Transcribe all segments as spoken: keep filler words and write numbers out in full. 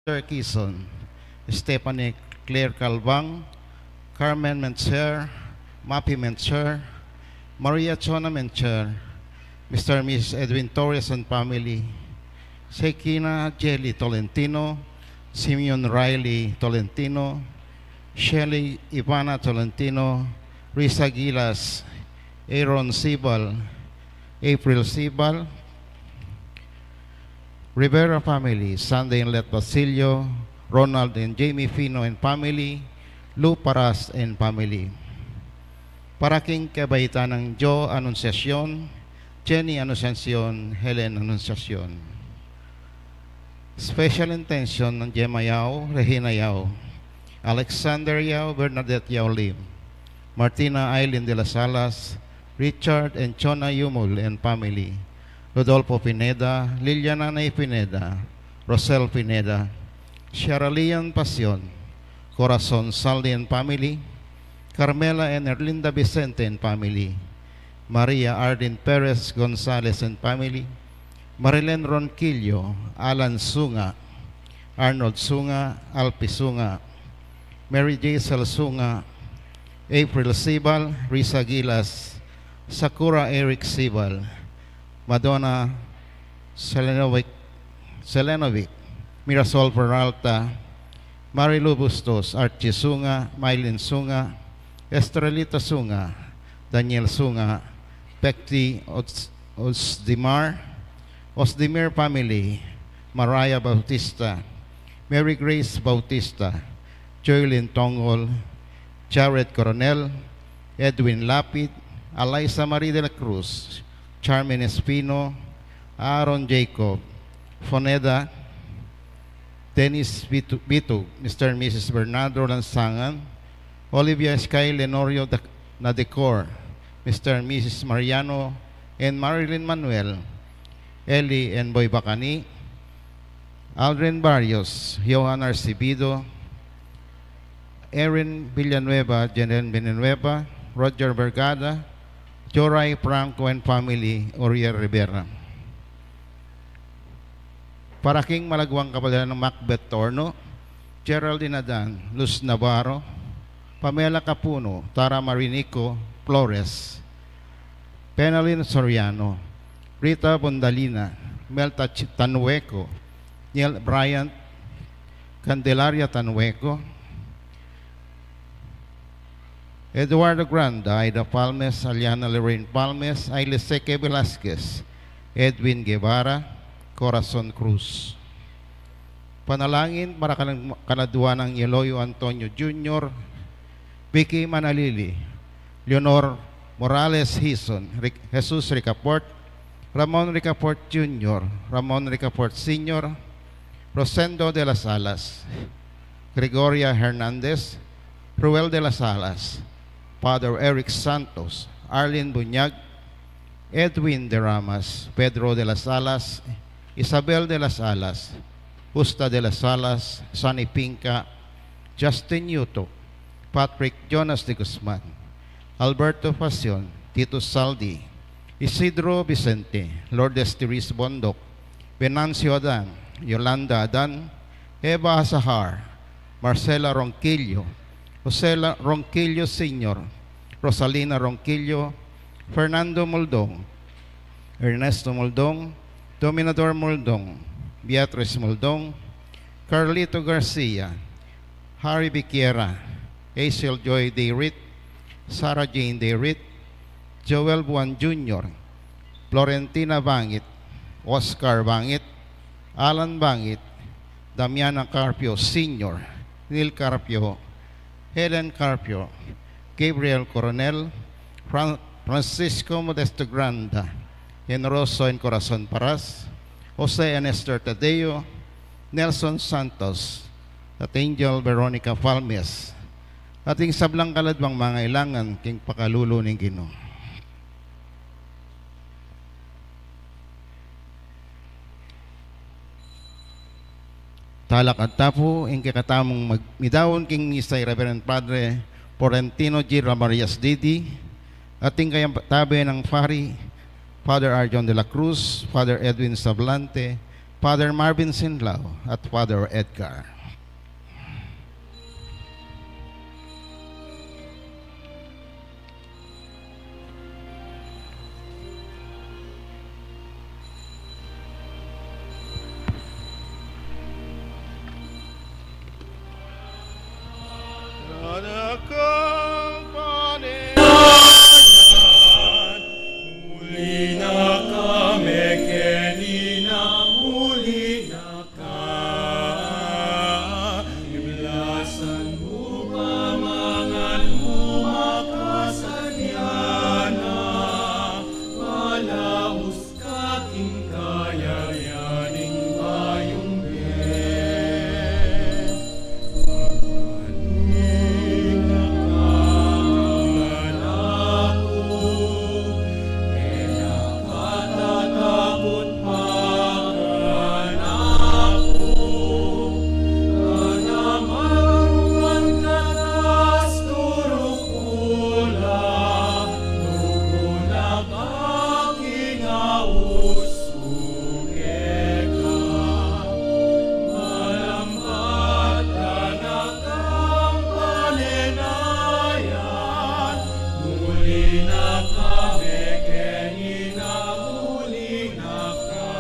Mister Kison, Stephanie Claire Calvang, Carmen Mencher, Mappy Mencher, Maria Chona Mencher, Mister and Missus Edwin Torres and family, Sekina Jelly Tolentino, Simeon Riley Tolentino, Shelly Ivana Tolentino, Risa Gilas, Aaron Sibal, April Sibal, Rivera family, Sunday and Let Basilio, Ronald and Jamie Fino and family, Lou Paras and family. Para king kabaitan nang Joe Anunciacion, Jenny Anunciacion, Helen Anunciacion. Special intention nang Gemma Yao, Regina Yao, Alexander Yao, Bernadette Yao Lim, Martina Aileen de las Alas, Richard and Chona Yumul and family, Rodolfo Pineda, Liliana Nay Pineda, Rosel Pineda, Sierra Leon Pasion, Corazon Saldi and family, Carmela and Erlinda Vicente and family, Maria Arden Perez Gonzalez and family, Marilyn Ronquillo, Alan Sunga, Arnold Sunga, Alpi Sunga, Mary Jaisel Sunga, April Sibal, Risa Gilas, Sakura Eric Sibal, Madonna Selenovic, Selenovic, Mirasol Peralta, Marilu Bustos, Archie Sunga, Mylene Sunga, Estrelita Sunga, Daniel Sunga, Pekti Os-, Osdimar, Osdimir family, Mariah Bautista, Mary Grace Bautista, Joylyn Tongol, Jared Coronel, Edwin Lapid, Eliza Marie de la Cruz, Charmin Espino, Aaron Jacob, Foneda, Dennis Bitu-, Bitug, Mister and Missus Bernardo Lansangan, Olivia Sky Lenorio Da-, Nadecor, Mister and Missus Mariano and Marilyn Manuel, Ellie and Boy Bacani, Aldrin Barrios, Johan Arcibido, Erin Villanueva, Jenen Villanueva, Roger Vergada, Joray Franco and family, Oriel Rivera. Para king malagwang kapalaran nang Macbeth Torno, Geraldine Adan, Luz Navarro, Pamela Capuno, Tara Marinico Flores, Penalyn Soriano, Rita Bondalina, Melta Ch-, Tanueco, Neil Bryant, Candelaria Tanueco, Eduardo Granda, Aida Palmes, Aliana Lorraine Palmes, Aile Seque Velasquez, Edwin Guevara, Corazon Cruz. Panalangin para kanan-, kanadwa nang Yeloyo Antonio Junior, Vicky Manalili, Leonor Morales Hison, Ric-, Jesus Ricaport, Ramon Ricaport Junior, Ramon Ricaport Senior, Rosendo de las Alas, Gregoria Hernandez, Ruel de las Alas, Father Eric Santos, Arlene Buñag, Edwin de Ramas, Pedro de las Alas, Isabel de las Alas, Justa de las Alas, Sunny Pinca, Justin Yuto, Patrick Jonas de Guzman, Alberto Facion, Tito Saldi, Isidro Vicente, Lourdes Therese Bondoc, Venancio Adan, Yolanda Adan, Eva Azahar, Marcela Ronquillo, Josela Ronquillo Senior, Rosalina Ronquillo, Fernando Moldong, Ernesto Moldong, Dominador Moldong, Beatriz Moldong, Carlito Garcia, Harry Viquiera, Hazel Joy Dayrit, Sarah Jane Dayrit, Joel Buan Junior, Florentina Bangit, Oscar Bangit, Alan Bangit, Damiana Carpio Senior, Neil Carpio, Helen Carpio, Gabriel Coronel, Fran-, Francisco Modesto Granda, Generoso and Corazon Paras, Jose and Esther Tadeo, Nelson Santos, at Angel Veronica Palmes, at ing sablang kaladwang mangailangan king pakalulu ning Ginu. Talakad ta pu, ing kekatamung mag-, midaun king misa i Reverend Padre Florentino G. Ramarias Didi, at ing kayang tabe nang pari, Father Arjon de la Cruz, Father Edwin Sablante, Father Marvin Sinlao at Father Edgar. Muli na kami kenina, muli na ka. Iblasan mu pamangan mu makasadya na, malaus ka king kayarian ning bayung bie. Malambat ka na kang panenayan, muli na kami kenina, muli na ka.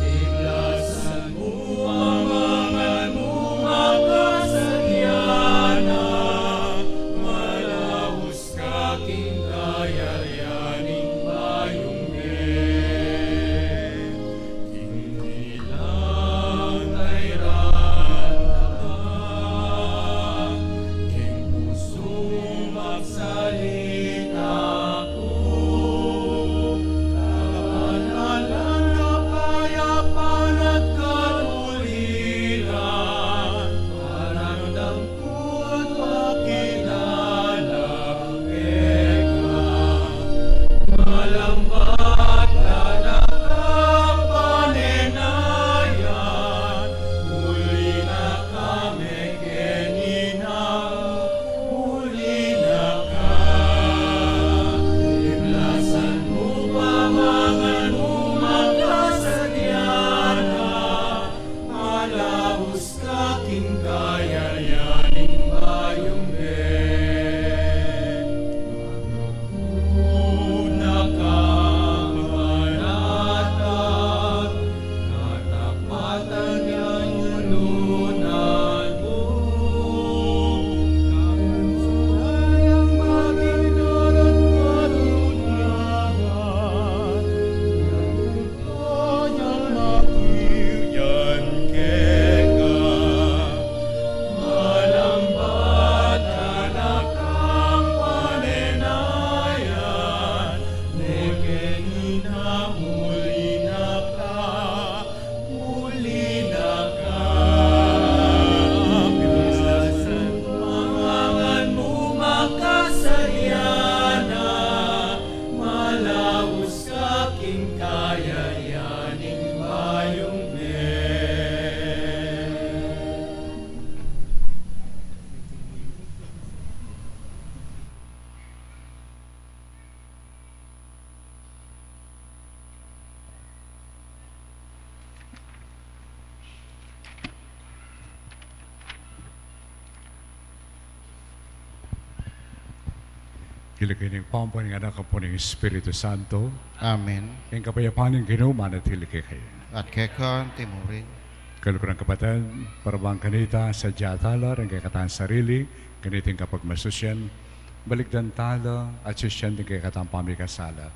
Iblasan mu pamangan mu makasadya na, malaus ka king kayarian ning bayung bie. King dilang kairan na ka, king pusu magsalita ku, kapanalan, kapayapan at kaluliran, paramdam Malaus ka king kayarian ning bayung bie. Una ka mapanatag, katapatan yang lunan mu, kalusugan yang maging dalan karunungan. Yan keka, malambat ka na kang panenayan, nung kenina muli na ka, muli na ka. Bilasan mu pamangan mu makasadya na, malaus ka king kayarian ning bayung bie. King lagyu ning Ibpa, ampo ning Anak, ampo ning Espiritu Santo. Amen. Ing kapayapan ning Ginu manatili kekayu. At keka naman murin. Kaluguran kapatad, para bang kanita, sadya tala ring kekatang sarili, kaniting kapagmasusian, balikdan tala at susian ding kekatang pamikasala.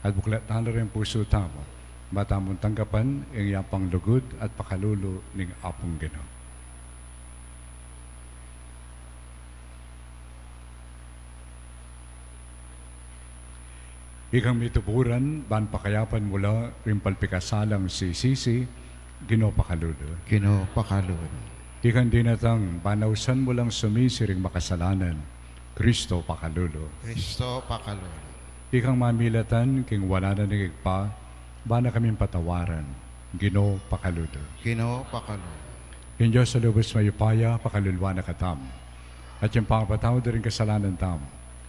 At buklat tala ring pusu tamu, ba tamung tanggapan ing yampang lugud at pakalulu ning Apung Ginu. Ikang mituburan, ban pakayapan mu la ring palpikasalang sisisi, Ginu pakalulu. Ginu pakalulu. Ikang dinatang, ban ausan mu lang sumisi ring makasalanan, Kristo pakalulu. Kristo pakalulu. Ikang mamilatan king wanan ning Ibpa, ban na kaming patawaran, Ginu pakalulu. Ginu pakalulu. Ing Dios a lubus mayupaya, pakaluluan na katamu. At ing pangapatawad da ring kasalanan tamu,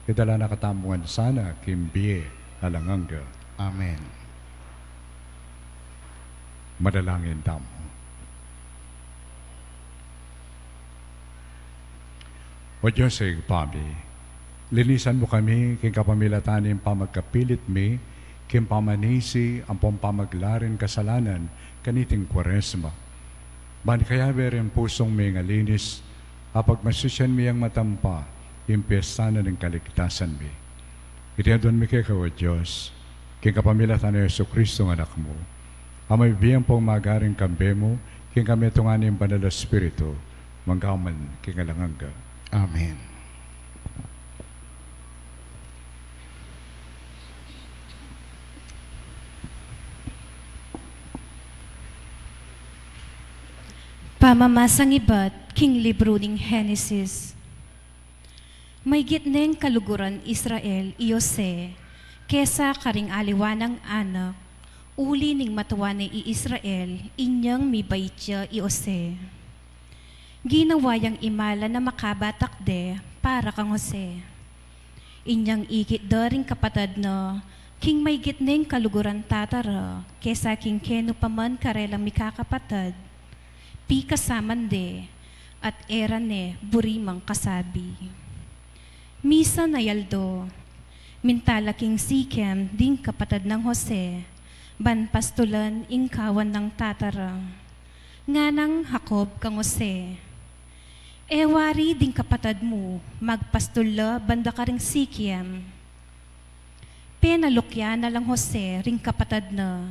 idala na katamu ngan sana king bie alang angga. Amen. Manalangin tamu. O Dios a Ibpa mi, linisan mu kami king kapamilatan ning pamagkapilit mi king pamanisi ampong pamaglaring kasalanan kaniting Kuaresma. Ban kayabe ring pusung ming alinis, apagmasusian mi yang matampa ing piesta na ning kaligtasan mi. Iti aduan mi keka, o Dios, king kapamilatan nang Jesucristo a Anak mu, a mabibie ampong magaring kambe mu, king kamitungan ning Banal a Espiritu, mangga man king alang angga. Amen. Pamamasang ibat king libru ning Genesis. Maygit neng kaluguran Israel i Jose kesa karing aliwa nang anak, uli ning matawan ne i Israel, inyang mibait ya i Jose. Ginawa yang imalan a makabatak de para kang Jose. Inyang ikit da ring kapatad na king maygit neng kaluguran tata ra kesa king kenu pa man karelang mikakapatad, pikasaman de, at e ra ne burimang kasabi. Misan a aldo, minta la king Sikem ding kapatad nang Jose, ban pastulan ing kawan nang tata ra. Nganang Jacob kang Jose, "E wari ding kapatad mu, magpastul la banda karing Sikem." Penalukyan na lang Jose ring kapatad na,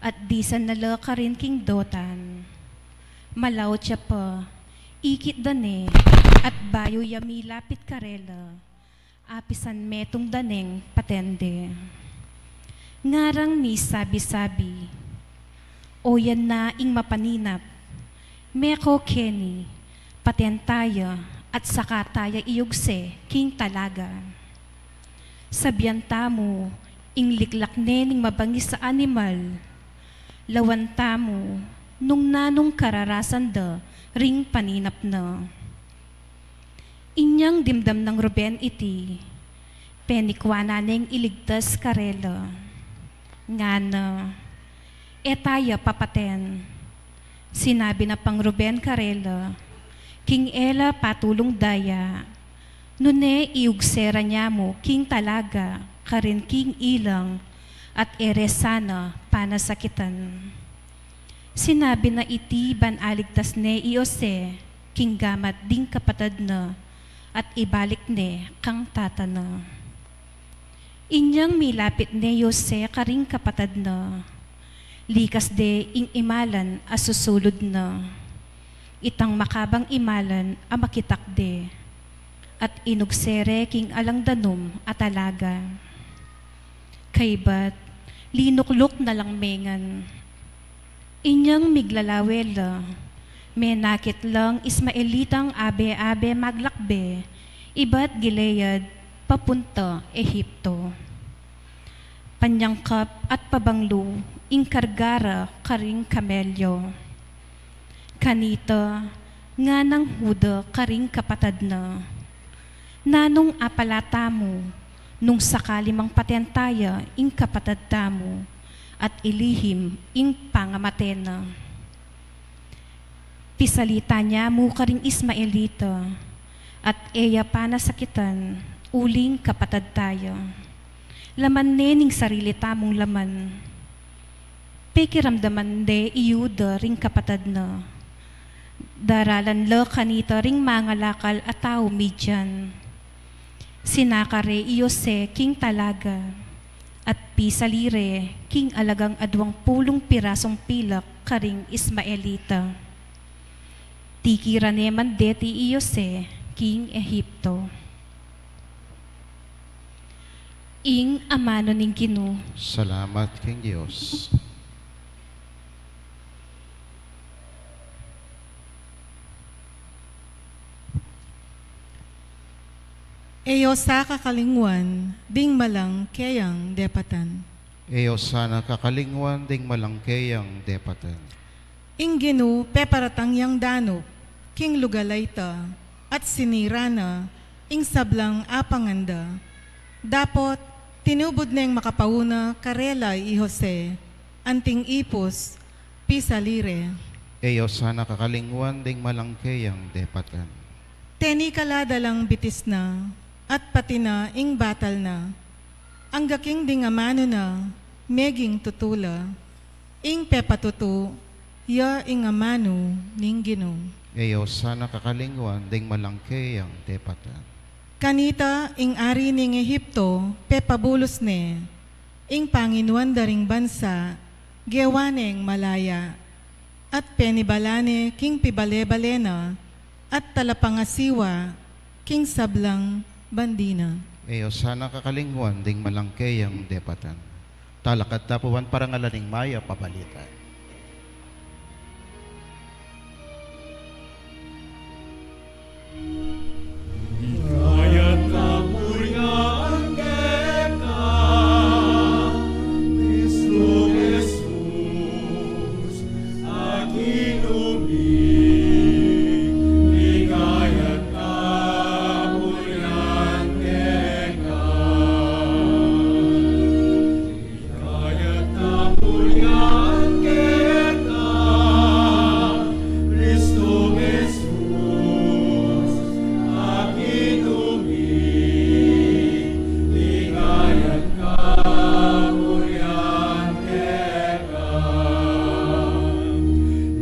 at disan na la karin king Dotan. Malaut ya pa, ikit da ne, at bayu ya milapit karela, apisan metung da neng paten de. Ngarang misabi-sabi, "O yan na ing mapaninap, meko keni, paten taya, at saka taya iyugse king talaga." Sabian tamu ing liklak ne ning mabangis a animal. Lawan tamu nung nanung kararasan da ring paninap na. Inyang dimdam nang Ruben iti, penikwa na neng iligtas karela. Ngana, "E taya papaten." Sinabi na pang Ruben karela, "King e la patulung daya, nune iugse ra nya mu king talaga karin king ilang, at e re sana panasakitan." Sinabi na iti ban aligtas ne i Jose king gamat ding kapatad na, at ibalik ne kang tata na. Inyang milapit ne i Jose karing kapatad na, likas de ing imalan a susulud na. Itang makabang imalan a makitak de, at inugse re king alang danum a talaga. Kaybat, linukluk na lang mengan. Inyang miglalawe la, menakit lang Ismaelitang abe-abe maglakbe ibat Gilead papunta Ehipto. Panyangkap at pabanglu ing karga ra karing kamelyo. Kanita, nganang Juda karing kapatad na, "Nanung apala tamu, nung sakali mang paten taya ing kapatad tamu, at ilihim ing pangamate na?" Pisalita nya mu karing Ismaelita, at e ya panasakitan, uling kapatad taya. Laman ne ning sarili tamung laman. Pekiramdaman de i Juda ring kapatad na. Daralan la kanita ring mangalakal a tau Midian. Sinaka re i Jose king talaga, at pisali re king alagang aduang pulung pirasung pilak karing Ismaelita. Tikiran ne man deti i Jose king Ehipto. Ing amanu ning Ginu. Salamat king Dios. E yo sa kakalingwan ding malang keyang depatan. E yo sana kakalingwan ding malang keyang depatan. Ing Ginu peparatang yang danup king lugal a ita, at sinira na ing sablang apangan da. Dapot tinubud neng makapauna karela i Jose, anting ipus, Pisalire. E yu sana kakalingwan ding malangke yang depatan. Teni kala dalang bitis na, at pati na ing batal na. Angga king ding amanu na, meging tutu la. Ing pepatutu ya ing amanu ning Ginu. E yu sana kakalingwan ding malangke yang depatan. Kanita ing ari ning Ehipto pepabulus ne, ing panginuan da ring bansa gewa neng malaya, at penibala ne king pibale-bale na, at talapangasiwa king sablang bandi na. E yu sana kakalingwan ding malangke yang depatan. Talakad ta pu ban parangalan ing mayap a balita. Ligaya at kapurian keka, Kristo Jesus, a Ginu mi, ligaya at kapurian keka. Ligaya at kapurian keka, Kristo Jesus, a Ginu mi, ligaya at kapurian keka.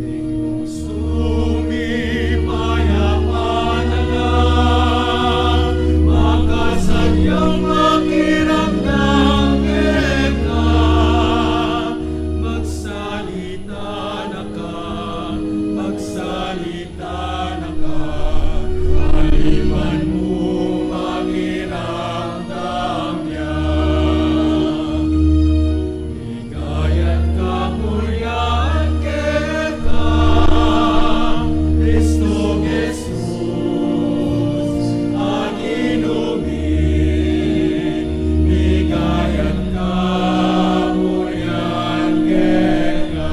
Ing pusu mi mayap a lala, makasadyang makiramdam keka. Magsalita na ka, magsalita na ka, aliman mu makiramdam ya. Ligaya at kapurian keka, Kristo Jesus, a Ginu mi, ligaya at kapurian keka,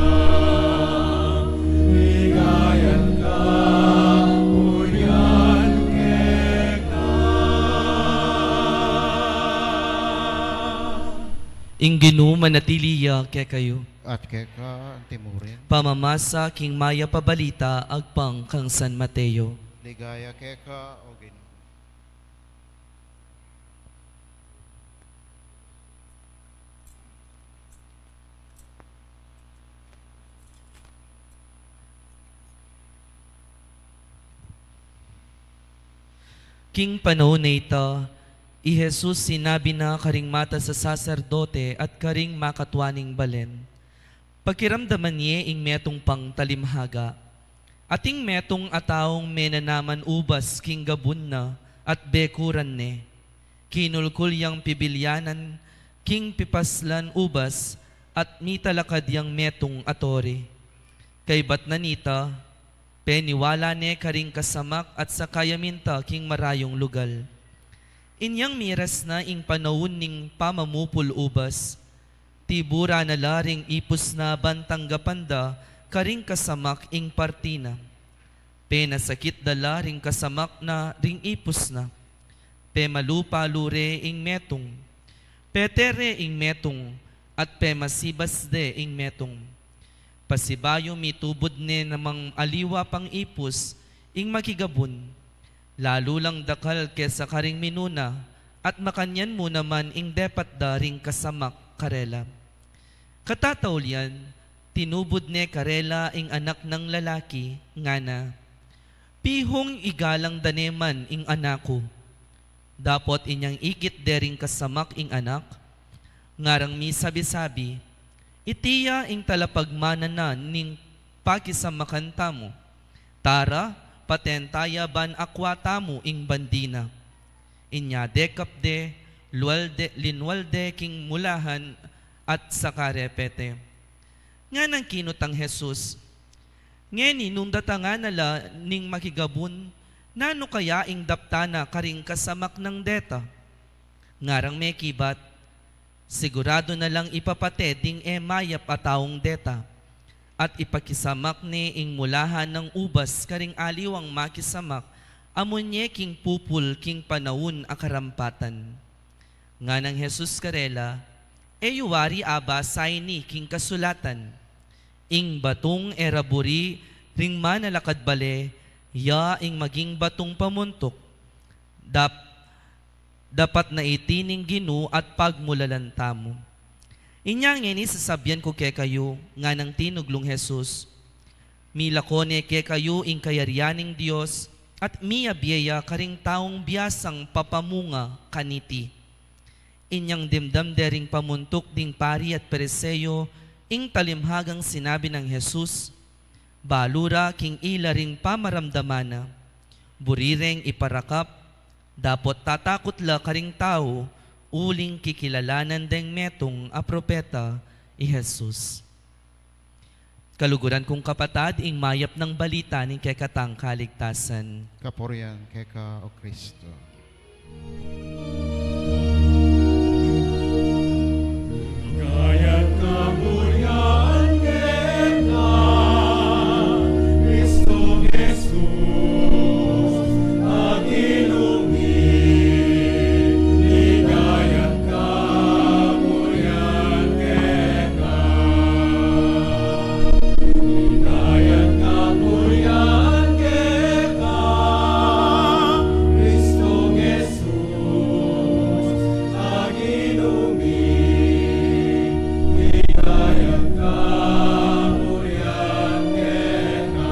ligaya at kapurian keka. Ing Ginu manatili ya kekayu. At keka antimurin. Pamamasa king mayap a balita agpang kang San Mateo. Ligaya keka, O Ginu. King panaun a ita, i Jesus sinabi na karing matasasaserdote at karing makatua ning balen, pakiramdaman ye ing metung pang talimhaga. Ating metung a taung menanaman ubas king gabun na at bekuran ne. Kinulkul yang pibilyanan king pipaslan ubas at mitalakad yang metung a tore. Kaybat na nita, peniwala ne karing kasamak at saka ya minta king marayung lugal. Inyang miras na ing panaun ning pamamupul ubas, tibura na la ring ipus na ban tanggapan da karing kasamak ing parti na. Penasakit da la ring kasamak na ring ipus na. Pemalu-palu re ing metung. Pete re ing metung, at pemasibas de ing metung. Pasibayu mitubud ne namang aliwa pang ipus ing makigabun, lalu lang dakal kesa karing minuna, at makanyan mu naman ing depat da ring kasamak karela. Katataulian, tinubud ne karela ing anak nang lalaki, ngana, "Pihung igalang da ne man ing anak ku." Dapot inyang ikit de ring kasamak ing anak, ngarang misabi-sabi, "Iti ya ing talapagmana na ning pakisamakan tamu. Tara, paten ta ya ban akua tamu ing bandi na." Inya dekap de, lual de, linwal de king mulahan at saka re pete. Nganang kinutang Jesus, "Ngeni nung datangan na la ning makigabun, nanu kaya ing daptan na karing kasamak nang deta?" Ngarang mekibat, "Siguradu na lang ipapate ding e mayap a taung deta, at ipakisamak ne ing mulahan nang ubas karing aliwang makisamak, amu ne king pupul king panaun a karampatan." Nganang Jesus karela, "E yu wari abasa ini king kasulatan? Ing batung e ra buri ring manalakad bale, ya ing maging batung pamuntuk. Dap-, dapat na iti ning Ginu at pagmulalan tamu. Inya ngeni sasabian ku kekayu, nganang tinuglung Jesus, milako ne kekayu ing kayarian ning Dios, at miyabie ya karing taung biasang papamunga kaniti. Inyang dimdam de ring pamuntuk ding pari at Pariseo ing talimhagang sinabi nang Jesus, balu ra king ila ring pamaramdaman na, buri reng iparakap, dapot tatakut la karing tau, uling kikilalanan deng metung a propeta i Jesus. Kaluguran kung kapatad, ing mayap nang balita ning kekatang kaligtasan. Kapurian keka, O Kristo. Kaya kamulian keka, Kristo Jesus, a Ginu mi, ligaya kamulian keka. Ligaya kamulian keka, Kristo Jesus, a Ginu mi, ligaya kamulian keka,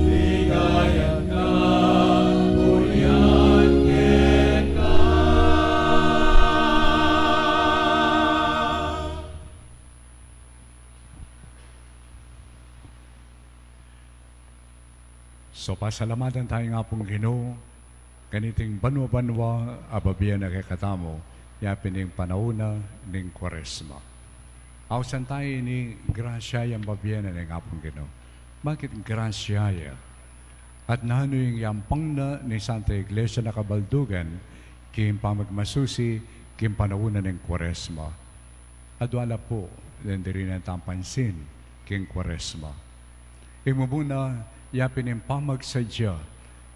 ligaya kamulian keka. So, pasalamatan tayu ing Apung Ginu, kaniting banua-banua a bibie na kekatamu, yapin ing panaun na ning Kuaresma. Ausan tayu ini grasya yang bibie na ning Apung Ginu. Bakit grasya ya? At nanu ing yampang na ning Santa Iglesia na kabaldugan, king pamagmasusi, king panaun na ning Kuaresma. Adua la pu, deng diri na tampansin, king Kuaresma. Ing mumuna, yapin ing pamagsadya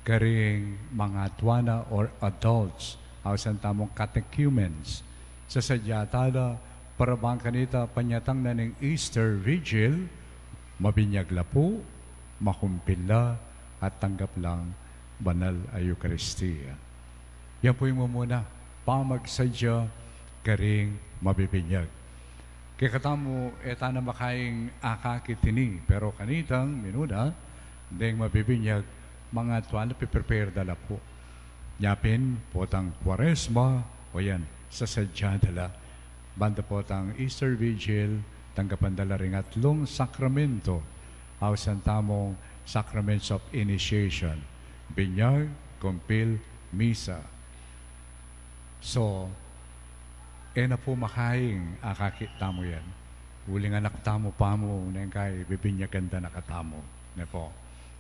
karing mangatua na or adults, ausan tamung catechumens. Sasadya tala para bang kanita panyatang na ning Easter Vigil, mabinyag la pu, makumpil la, at tanggap lang banal a Eukaristia. Yan pu ing mumuna, pamagsadya karing mabibinyag. Kekatamu, e tana makaing akakit ini, pero kanitang minuna, deng mabibinyag, mangatua na, piprepare da la pu. Yapin potang Kuaresma, o yan, sasadya da la. Banda potang Easter Vigil, tanggapan da la ring atlung sakramento, ausan tamung sacraments of initiation, binyag, kumpil, misa. So, e na pu makaing akakit tamu yan. Uling anak tamu pamu, neng kai bibinyagan da na katamu, ne pu.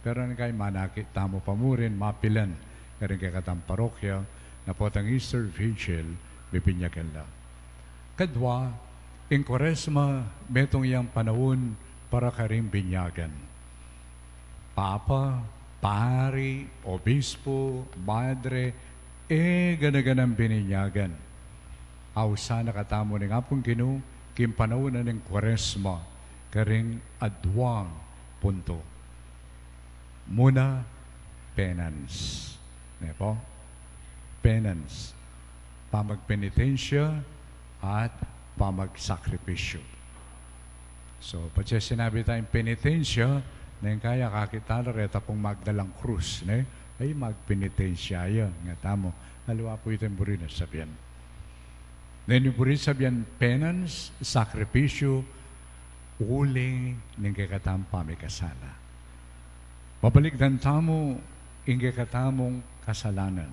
Pero neng kai manakit tamu pa mu rin, mapilan, karing kekatang parokya, na potang Easter Vigil, bibinyagan la. Kadua, ing Kuaresma, metung yang panaun para karing binyagan. Papa, pari, obispo, madre, e gana-ganang bininyagan. Ausan na katamu ning Apung Ginu, king panaun na ning Kuaresma, karing aduang punto. Muna, penance. Ne pu? Penance. Pamagpenitensya at pamagsakripisyu. So, patse sinabi tayung penitensya, neng kai akakit tala reta pung magdalang krus, ne? Ay, magpenitensya ya, ngatamu. Aliwa pu ita ing buri nang sabian. Neng buri sabian penance, sakripisyu, uling ning kekatang pamikasala. Babalikdan tamu ing kekatamung kasalanan.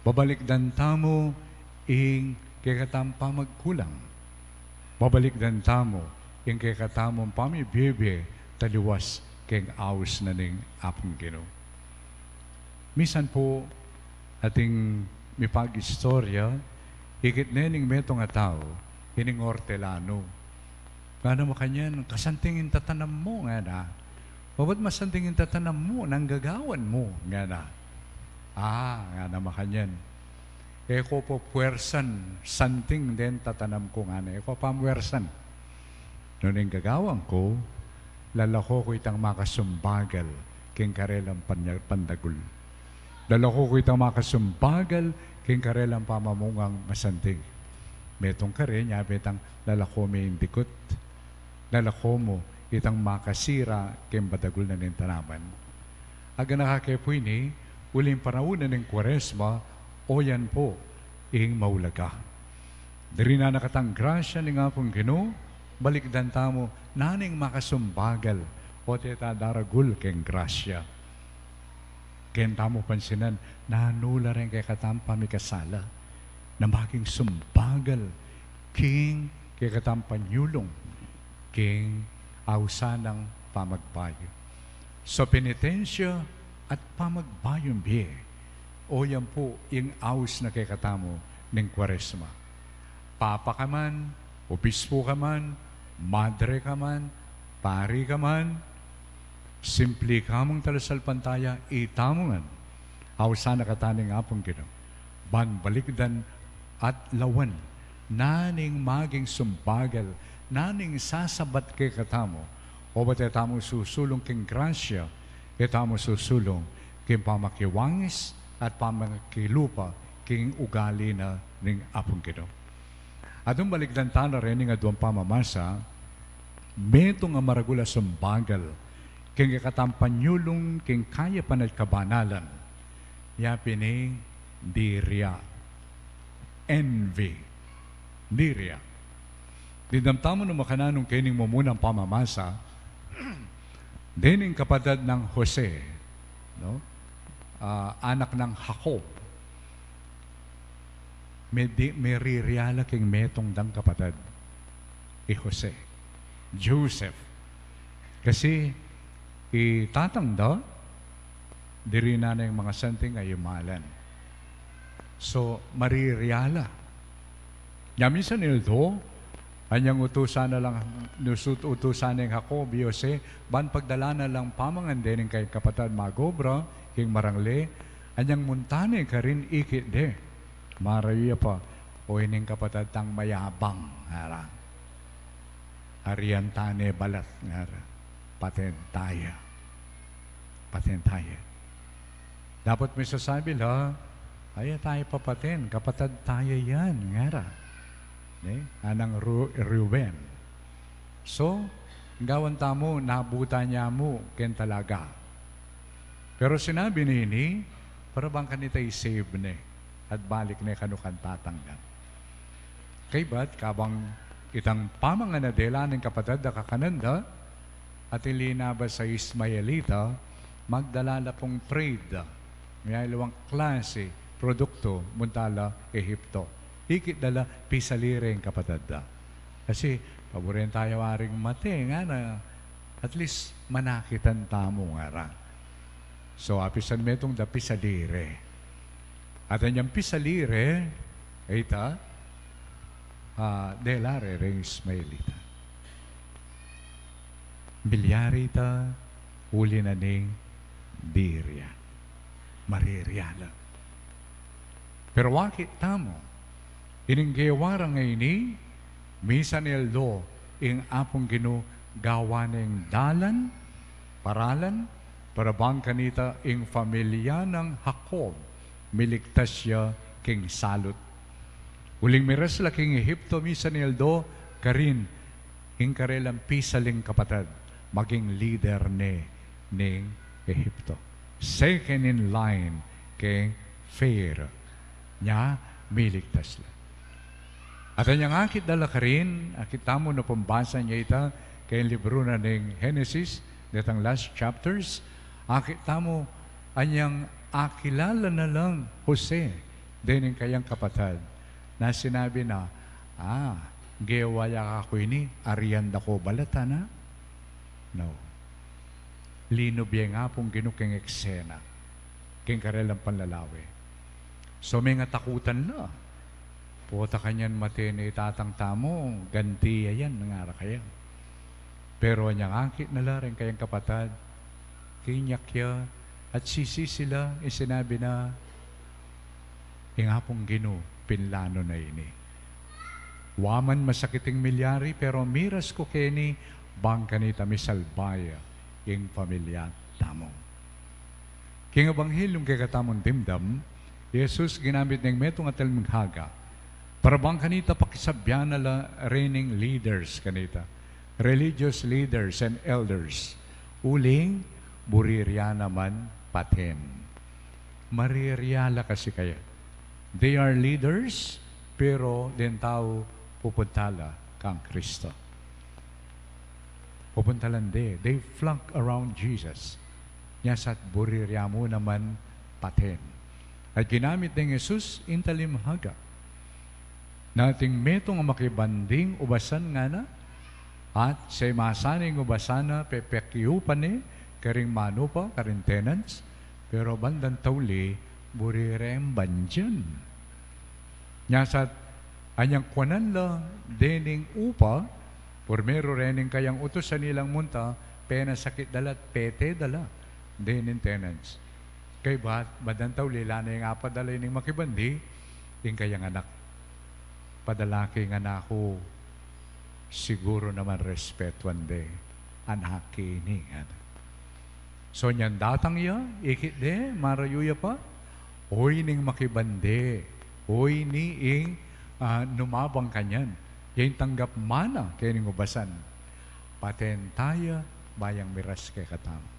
Babalikdan tamu ing kekatang pamagkulang. Babalikdan tamu ing kekatamung pamibie-bie taliwas keng aus na ning Apung Ginu. Misan pu, ating mipag-istorya, ikit ne ning metung a tau, ining ortelanu. Ngana makanyan, kasanting ing tatanam mu, ngana. Babat masanting ing tatanam mu, nanu ing gagawan mu, ngana. A, ngana makanyan. E ku pa puwersan, santing deng tatanam ku, ngana. E ku pa muwersan. Nune ing gagawan ku, lalako ku itang makasumbagal king karelang panya-, pandagul. Lalako ku itang makasumbagal king karelang pamamungang masanting. Metung karin, nya betang lalako me ing dikut. Lalako mu itang makasira king padagul na ning tanaman. Aganaka ke pu ini, uling panaun na ning Kuaresma, oyan pu ing maulaga. Diri na nakatang grasya ning Apung Ginu, balikdan tamu, nanu ing makasumbagal, o teta daragul king grasya. Ken tamu pansinan, nanu la reng kekatang pamikasala, na maging sumbagal, king kekatang panyulung, king ausan nang pamagbayu. So, penitensya at pamagbayung bie, oyan pu ing aus na kekatamu ning Kuaresma. Papa ka man, obispo ka man, madre ka man, pari ka man, simpli ka mang talasalpantaya, itamu ngan, ausan na kata ning Apung Ginu, ban balikdan at lawan, nanu ing maging sumbagal, nanu ing sasabat kekatamu, obat e tamu susulung king grasya, e tamu susulung king pamakiwangis at pamakilupa king ugali na ning Apung Ginu. Aduang balikdan tana reni ing aduang pamamasa, metung a maragul a sumbagal king kekatang panyulung king kayapan at kabanalan, ya pin ing diria, envy, diria. Dimdam tamu nung makananu ing keni ing mumunang pamamasa, dening kapatad nang Jose, no? Ah, anak nang Jacob. Me di-, meriria la king metung dang kapatad, i Jose, Joseph. Kasi i tatang da, diri na ning mangasanting a imalan. So, meriria la. Nya minsan aldo, anyang utusan na lang, nusut-, utusan neng Jacob i Jose, ban pagdalan na lang pamangan dening kayang kapatad magobra king marangle, anyang munta ne karin ikit de. Marayu ya pa, o ining kapatad tang mayabang, ngara. Arian ta ne balat, ngara. Paten ta ya. Paten ta ya. Dapat misasabi la, "Ay, e tamu papaten, kapatad tamu yan," ngara. Ne? Anang Ru-, Ruben. So, gawan tamu, nabutan ya mu, ken talaga. Pero sinabi ne ini, para bang kanita i-save ne, at balik ne kanu kang tatang na. Kaybat, kabang itang pamangan a dela ning kapatad da kakanan da, at ilinabas a Ismaelita, magdala la pung trade, miyaliwang klase produktu, munta la Ehipto. Ikit da la pisalire ing kapatad da. Kasi, paburen tamu waring mate, ngana, at least, manakitan tamu, ngara. So, apisan metung da pisalire. At anyang pisalire, e ita, ah, dela re reng Ismaelita. Milyari ita, uli na ning diria. Mariria la. Pero akit tamu, ining gewa ra ngeni, misan aldo, ing Apung Ginu gawan ne ing dalan, paralan, para bang kanita ing familia nang Jacob, miligtas ya king salut. Uling miras la king Ehipto, misan aldo, karin, ing karelang pisaling kapatad, maging lider ne ning Ehipto. Second in line keng Pharaoh. Nya, miligtas la. At anyang akit da la karin, akit tamu no pambasa ne ita, keng libru na ning Genesis, detang last chapters, akit tamu, anyang akilala na lang Jose, dening kayang kapatad, na sinabi na, "Ah, gewa ya kaku ini, arian da ku balat, ana?" No. Linub ya ing Apung Ginu keng eksena, keng karelang panlalawe. So, mengatakutan la. Pota kanyan mate ne i tatang tamu, ganti ya yan, ngara kaya. Pero anyang akit na la reng kayang kapatad, kinyak ya, at sisisi la, ing sinabi na, "Ing Apung Ginu, pinlanu na ini." Wa man masakit ing milyari, pero miras ku keni bang kanita misalba ya ing pamilya tamu. King Ebanghelyo king kekatamung dimdam, i Jesus ginamit ne ing metung a talinghaga para bang kanita pakisabyan na la rening leaders kanita, religious leaders and elders, uling buri ra naman paten. Mariria la kasi kaya. They are leaders, pero deng tau pupunta la kang Kristo. Pupunta la de, they flock around Jesus. Nya sa buri ra mu naman paten. At ginamit deng Jesus ing talinghaga. Nung atin metung a makibanding ubasan ngana, at sa masa ning ubasan na pepekiupan ne karing manupa, karing tenants, pero bandang tauli, buri reng bandian. Nya sa anyang kuanan la dening upa, purmeru rening kayang utusan ilang munta, penasakit da la at pete da la dening tenants. Kaybat bandang tauli la ne ing apadala ining makibandi, ing kayang anak. Padala ke ing anak ku, siguru naman respetuan de, anak ke ini, ngana. So nyan datang ya, ikit de, marayu ya pa, o ining makibandi, o ini ing, ah, numabang kanyan, ya ing tanggap mana kening ubasan. Paten taya, ba yang miras kekatamu.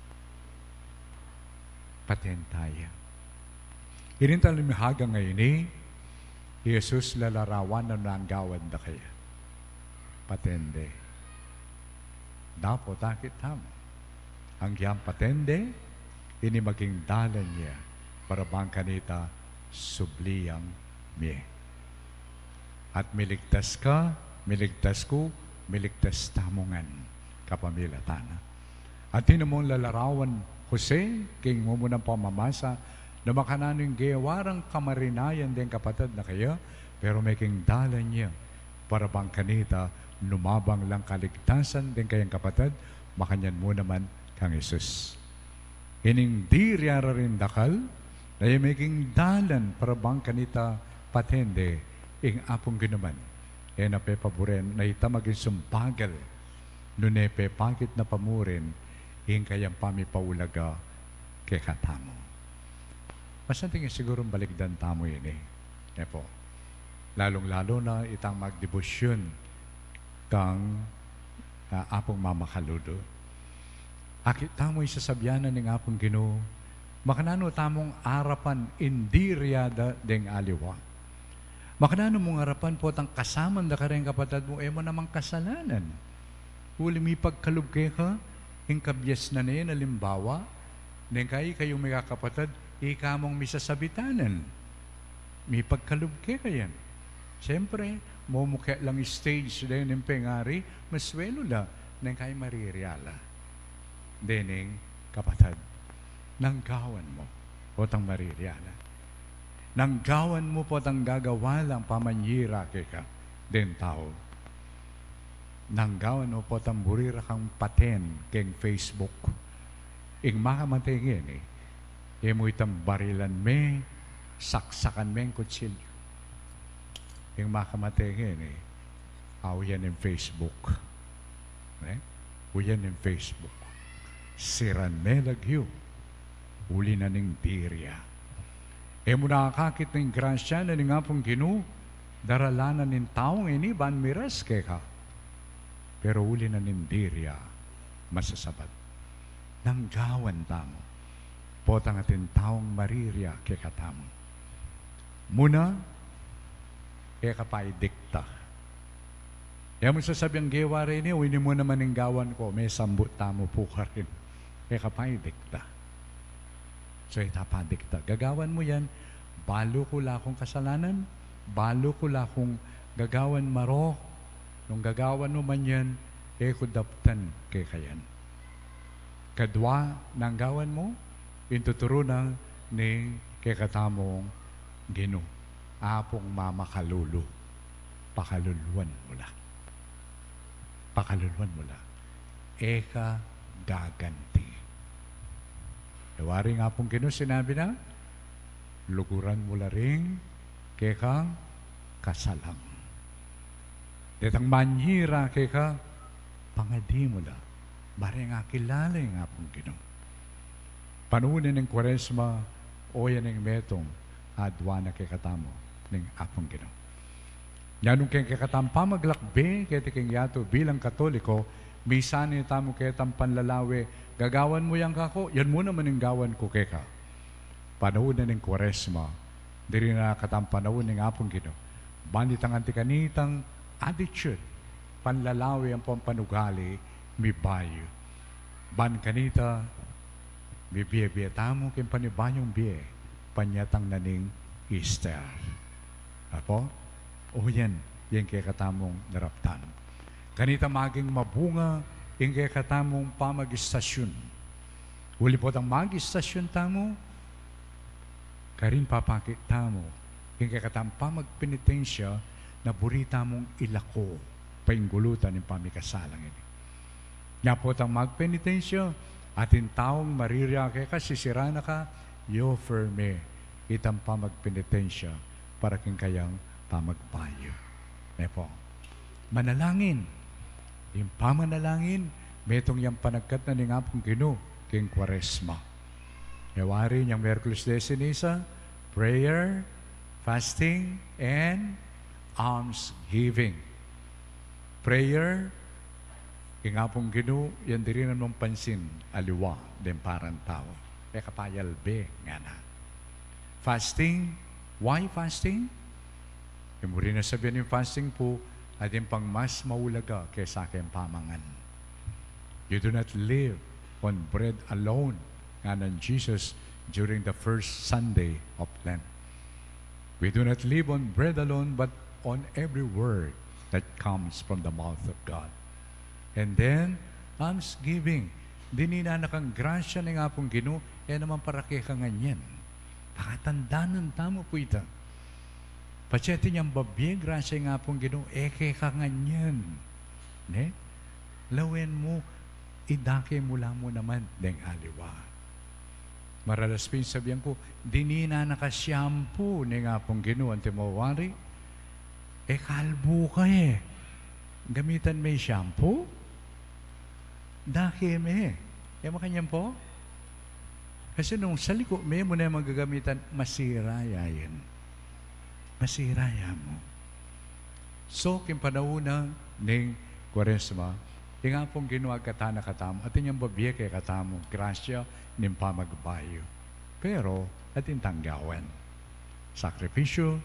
Paten taya. Ining talinghaga ngeni, i Jesus lalarawan na nung gawan da kaya. Paten de. Dapot akit tamu. Anggiyang paten de, ini maging dalan ya para bang kanita subli yang mie. At miligtas ka, miligtas ku, miligtas tamu ngan kapamilatan na. At ini mung lalarawan, Jose, king mumunang pamamasa, na makananu ing gewa rang kamarinayan deng kapatad na kaya, pero meging dalan ya para bang kanita numabang lang kaligtasan deng kayang kapatad, makanyan mu naman kang Jesus. Ining diria ra ring dakal, na ya meging dalan para bang kanita paten de ing Apung Ginu man. E na pepaburen na ita maging sumpagal, nune pepakit na pa mu rin ing kayang pamipaulaga kekatamu. Masanting ya sigurung balikdan tamu ini. E pu. Lalung-lalu na itang magdebosyun kang, ah, Apung Mamakalulu. Akit tamu ing sasabian na ning Apung Ginu, makananu tamung arapan ing diria da deng aliwa. Makananu mung arapan potang kasaman da kareng kapatad mu, e mu namang kasalanan. Uli mipagkalub keka, ing kabiasnan na yan, alimbawa, neng kayi kayung mikakapatad, ika mung misasabitanan. Mipagkalub keka yan. Siyempre, mumuke lang stage deng pengari, maswelu la, neng kayi mariria la. Dening kapatad, nanggawan mu potang mariria la. Nanggawan mu potang gagawa lang pamanyira keka deng tau. Nanggawan mu potang buri ra kang paten keng Facebook. Ing makamate ngeni, e mu itang barilan me, saksakan meng kutsilyu. Ing makamate ngeni, au yan ing Facebook. Ne? Uyan ing Facebook. Siran me lagyu. Uli na ning diria. E mu na akakit ning grasya na ning Apung Ginu, daralan na ning taung ini ban miras keka. Pero uli na ning diria, masasabat. Nanggawan tamu potang atin taung mariria kekatamu. Muna, e ka pa idikta. E mu sasabian, gewa re ini, o ini mu naman ing gawan ku, mesambut tamu pu karin. E ka pa idikta. So, e ta pa dikta. Gagawan mu yan, balu ku la kung kasalanan, balu ku la kung gagawan marok, nung gagawan mu man yan, e ku daptan keka yan. Kadwa, nanggawan mu, ing tuturu na ning kekatamung Ginu, Apung Mamakalulu, pakaluluan mu la. Pakaluluan mu la. E ka gaganti. E wari ing Apung Ginu sinabi na, luguran mu la ring kekang kasalang. Detang manyira keka, pangadi mu la. Ba reng akilala ing Apung Ginu. Panaun ning Kuaresma, o yan ing metung a adua na kekatamu ning Apung Ginu. Nanu king kekatang pamaglakbe keti king yatu bilang Katoliko, misan ne tamu ketang panlalawe, gagawan mu yan kaku, yan mu naman ing gawan ku keka. Panaun ning Kuaresma, diri na katang panaun ning Apung Ginu. Ban itang anti kanitang attitude, panlalawe ampong panugali, mibayu. Ban kanita, mibie-bie tamu king panibayung bie, panyatang na ning Easter. Apo? O yan, yan kekatamung daraptan. Kanita maging mabunga ing kekatamung pamag-istasyun. Uli potang mag-istasyun tamu, karin papakit tamu ing kekatang pamagpenitensya na buri tamung ilako, painggulutan ing pamikasalang ini. Nya potang magpenitensya, atin taung maririya keka, sisira na ka, i-offer me itang pamagpenitensya para king kayang pamagbayu. Ne po. Manalangin. Ing pamanalangin, metung yang panagkat na ning Apung Ginu king Kuaresma. E wari nyang Miyerkules de Ceniza, prayer, fasting, and almsgiving. Prayer, ing Apung Ginu, yan diri na nung pansin, aliwa deng parang tau. E kapayalbe, ngana. Fasting, why fasting? Ing buri na sabian ning fasting pu, atin pang mas maulaga kesa king pamangan. You do not live on bread alone, ngana nang Jesus during the first Sunday of Lent. We do not live on bread alone, but on every word that comes from the mouth of God. And then, almsgiving. Dininan na kang grasya ning Apung Ginu, e naman para keka ngan yan. Pakatandanan tamu pu ita. Patse atin yang babie grasya ning Apung Ginu, e keka ngan yan. Ne? Lawen mu, idake mu la mu naman deng aliwa. Maralas pin sabian ku, dininan na ka shampoo ning Apung Ginu, antimo wari, e kalbu ka e. Gamitan me shampoo? Dake me. E makanyan pu? Kasi nung saliku me mu ne magagamitan, masira ya yan. Masira ya mu. So, king panaun na ning Kuaresma, ing Apung Ginu agkatan na katamu, atin yang babie kekatamu, grasya ning pamagbayu. Pero, atin tang gawan. Sakripisyu,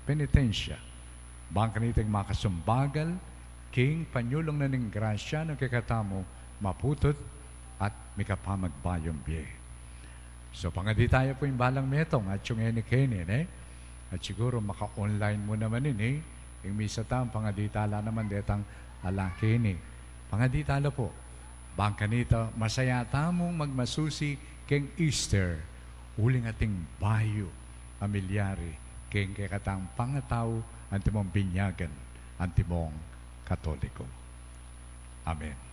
penitensya. Bang kanitang makasumbagal, king panyulung na ning grasya na kekatamu, maputut, at mikapamagbayung bie. So, pangadi taya pu ing balang metung, atiu ngeni keni, ne? At siguru maka-online mu naman ini, ing misa tang pangadi tala naman detang ala keni. Pangadi tala pu, bang kanita masaya tamung magmasusi keng Easter, uling ating bayu a milyari keng kekatang pangatau, antimong binyagan, antimong Katoliko. Amen.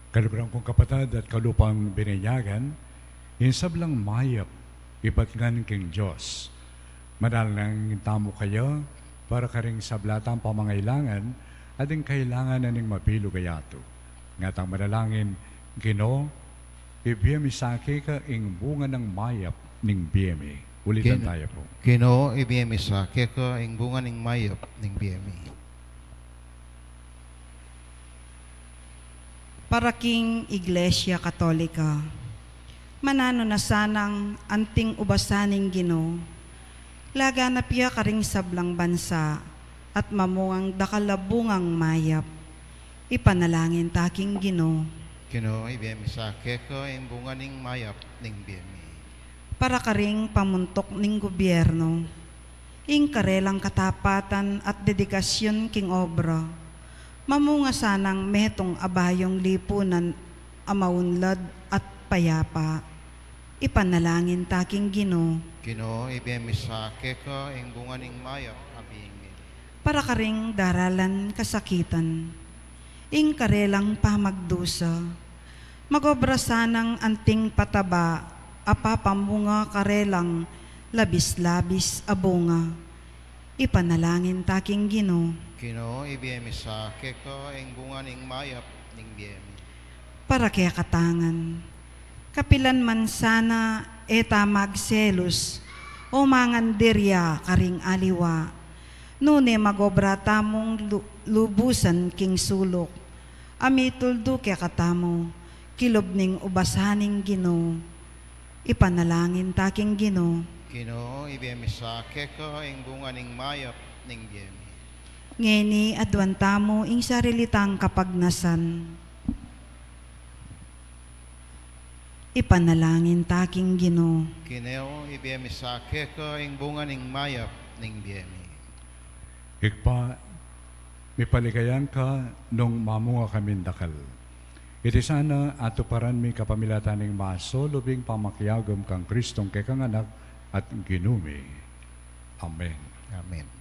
Kaluguran kung kapatad at kalupang bininyagan, ing sablang mayap ibat ngan king Dios. Manalangin tamu kaya para karing sabla tang pamangailangan, at ing kailangan na ning mabilug a yatu. Ngatang manalangin, Ginu, ibie mi sa keka ing bunga nang mayap ning bie mi. Ulitan Gin-, taya pu. Ginu, ibie mi sa keka ing bunga ning mayap ning bie mi. Para king Iglesia Katolika. Mananu na sanang anting ubasan ning Ginu, laganap ya karing sablang bansa, at mamungang dakal a bungang mayap. Ipanalangin ta king Ginu. Ginu, ibie mi sa keka ing bunga ning mayap ning bie mi. Para karing pamuntuk ning gubyernu, ing karelang katapatan at dedikasyun king obra, mamunga sanang metung a bayung lipunan a maunlad at payapa. Ipanalangin ta king Ginu. Ginu, ibie mi sa keka ing bunga ning mayap a bie mi. Para karing daralan kasakitan, ing karelang pamagdusa, magobra sanang anting pataba a papamunga karelang labis-labis a bunga. Ipanalangin ta king Ginu. Ginu, ibie mi sa keka ing bunga ning mayap ning bie mi. Para kekatang ngan, kapilan man sana e ta magselus o mangandirya karing aliwa, nune magobra tamung lu-, lubusan king suluk a mituldu kekatamu kilub ning ubasan ning Ginu. Ipanalangin ta king Ginu. Ginu, ibie mi sa keka ing bunga ning mayap ning bie mi. Ngeni aduan tamu ing sarili tang kapagnasan. Ipanalangin ta king Ginu. Ginu, ibie mi sa keka ing bunga ning mayap ning bie mi. Ibpa, mipaligayan ka nung mamunga kaming dakal. Iti sana atuparan mi kapamilatan ning masolubing pamakiagum kang Kristong kekang Anak at Ginu mi. Amen. Amen.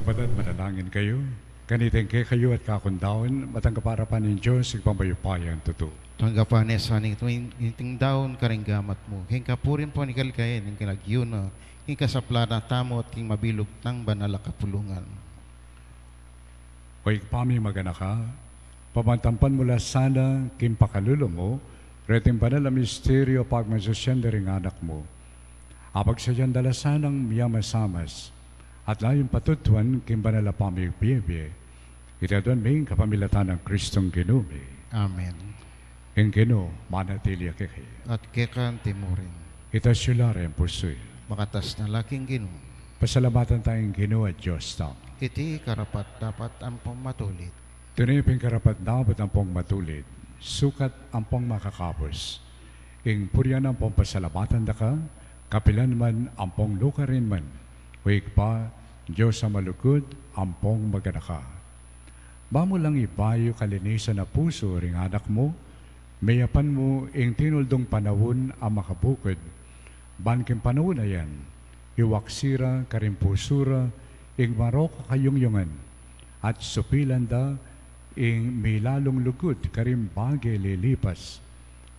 Kapatad, manalangin kayu. Kaniteng kekayu at kakundaun, matanggap arapan ning Dios, Ibpang mayupayang tutu. Tanggapan ne sa ning iting daun karing gamat mu, king kapurian pu ning kaligayan ning lagyu na, king kasaplalan tamu at king mabilug nang banal a kapulungan. O Ibpa ming maganaka, pamantapan mu la sana king pakalulu mu reting banal a misteryu a pagmasusian da ring anak mu. Apagsayan da la sanang miyamasamas at layun patutuan king banal a pamibie-bie. Iti aduan mi king kapamilatan nang Kristong Ginu mi. Amen. Ing Ginu manatili ya kekayu. At keka mu rin. Itas yu la ring pusu yu. Makatas na la king Ginu. Pasalamatan taya ing Ginu a Dios tamu. Iti karapat-dapat ampong matulid. Tune pin karapat-dapat ampong matulid, sukat ampong makakabus, ing purian ampong pasalamatan da ka, kapilan man ampong lukarin man, O Ibpa, Dios a malugud ampong maganaka. Ba mu lang ibayu kalinisan a pusu ring anak mu, meyapan mu ing tinuldung panaun a makabukud, ban king panaun a yan, iwaksi ra karing pusu ra ing marok a kayungyungan, at supilan da ing milalung lugud karing bage lilipas.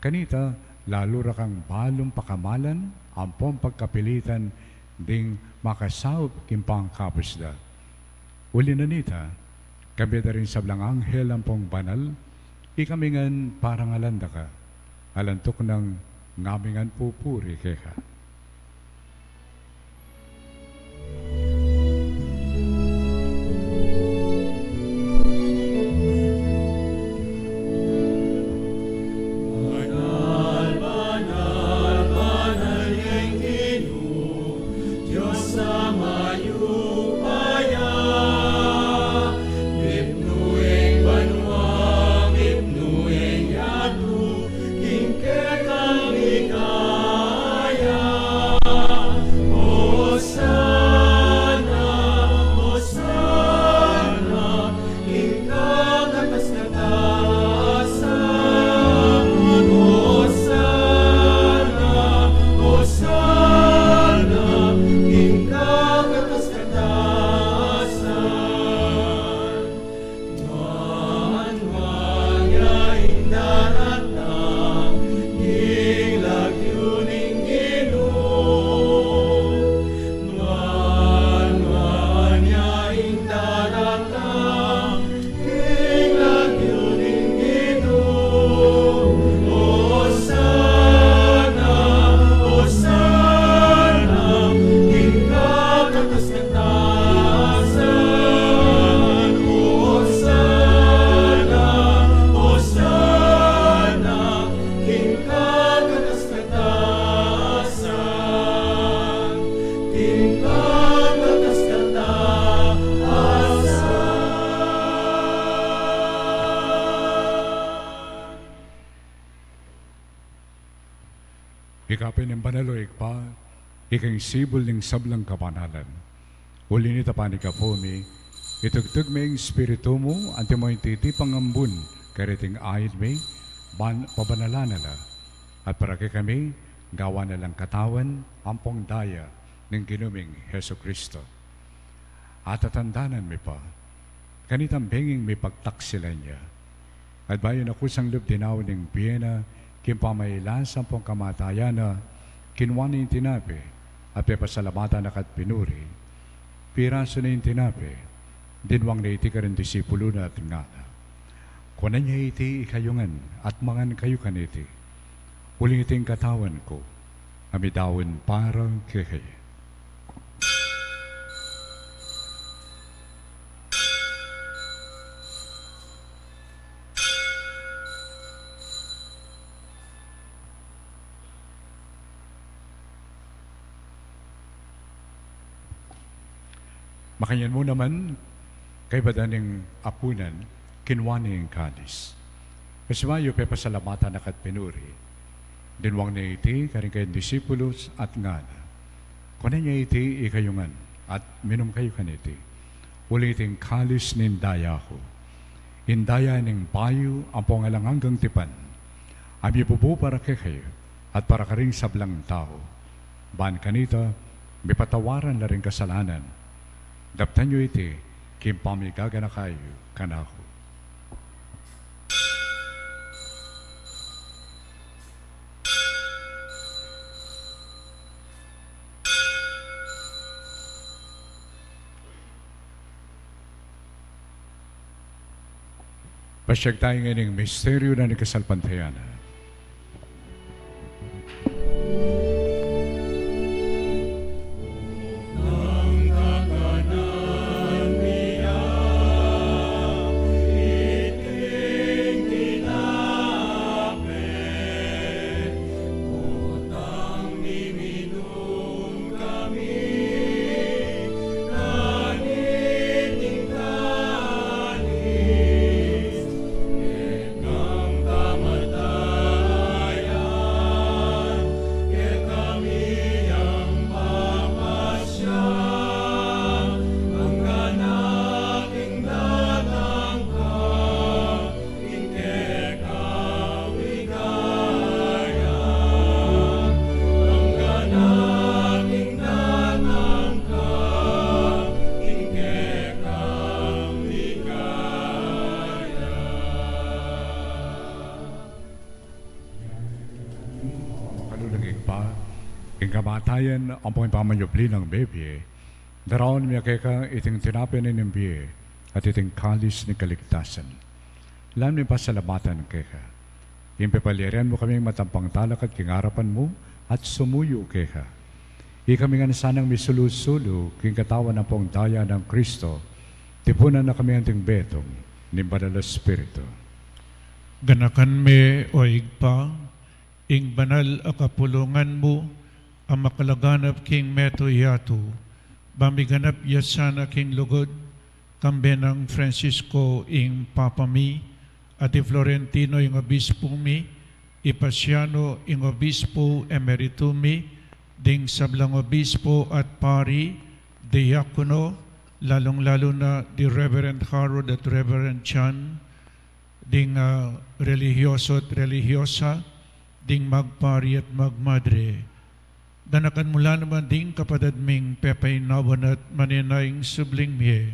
Kanita, lalu ra kang balung pakamalan ampong pagkapilitan ding makasaup king pangkabus da. Uli na nita, kambe da ring sablang anghel ampong banal, ikami ngan parangalan da ka, alang tuknang ngami ngan pupuri keka. Banal, banal, banal ya ing Ginu, Dios a mayupaya. Mipnu ing banua, mipnu ing yatu, king kekang ligaya. Hosana, Hosana, king kakatas-katasan. Hosana, Hosana, king kakatas-katasan. Nuan, nuan ya ing daratang king lagyu ning Ginu. Nuan, nuan ya ing daratang king lagyu ning Ginu. Hosana, Hosana, king kakatas-katasan. Hosana, Hosana, king kakatas-katasan. King kakatas-katasan. Ika pin ing banal, O Ibpa, ika ing sibul ning sablang kabanalan. Uli nita, panyawad mi, itugtug me ing Espiritu mu, antimo ing titipang ambun kareting ain mi, ban pabanalan na la, at para kekami, gawan na lang katawan ampong daya ning Ginu ming Jesucristo. Atatandanan mi pa, kanitang benging mipagtaksilan ya, at bayu na kusang lub dinaun ing bie na king pamailas ampong kamatayan na, kinua ne ing tinape, at pepasalamatan na ka't pinuri, pirasu ne ing tinape, dinwang ne iti karing disipulu na at ngana: Kuanan ye iti ikayu ngan, at mangan kayu kaniti. Uling iti ing katawan ku, a midaun para kekayu. Makanyan mu naman, kaybat da ning apunan, kinua ne ing kalis. Pasibayu pepasalamatan na ka't pinuri, dinwang ne iti karing kayang disipulus at ngana: Kuanan ye iti ikayu ngan, at minum kayu kaniti. Uling iti ing kalis ning daya ku, ing daya ning bayu ampong alang anggang tipan, a mibubu para kekayu at para karing sablang tau, ban kanita mipatawaran la ring kasalanan. Daptan yu iti king pamigaganaka yu kanaku. Pasiag tamu ngeni king misteryu na ning kasalpantayanan. Ibpa, king kamatayan ampong ing pamanyubli nang mebie, daraun mi keka iting tinape ning bie at iting kalis ning kaligtasan. Lalam ning pasalamatan keka, ing pepalyarian mu kaming matampang talakad king arapan mu at sumuyu keka. Ikami ngan sanang misulu-sulu king katawan ampong daya nang Kristo, tipunan na kami anting betung ning Banal a Espiritu. Ganakan me, o Ibpa, ing banal a kapulungan mu a makalaganap king mabilug a yatu, ba miganap ya sana king lugud, kambe nang Francisco ing Papa mi, at i Florentino ing Obispo mi, i Paciano ing Obispo Emerito mi, ding sablang obispo at pari, diakono, lalung-lalu na di Reverend Harold at Reverend John, ding, ah, relihiyoso at relihiyosa, ding magpari at magmadre. Ganakan mu la naman ding kapatad ming pepainawan at manenaya ing subling mie,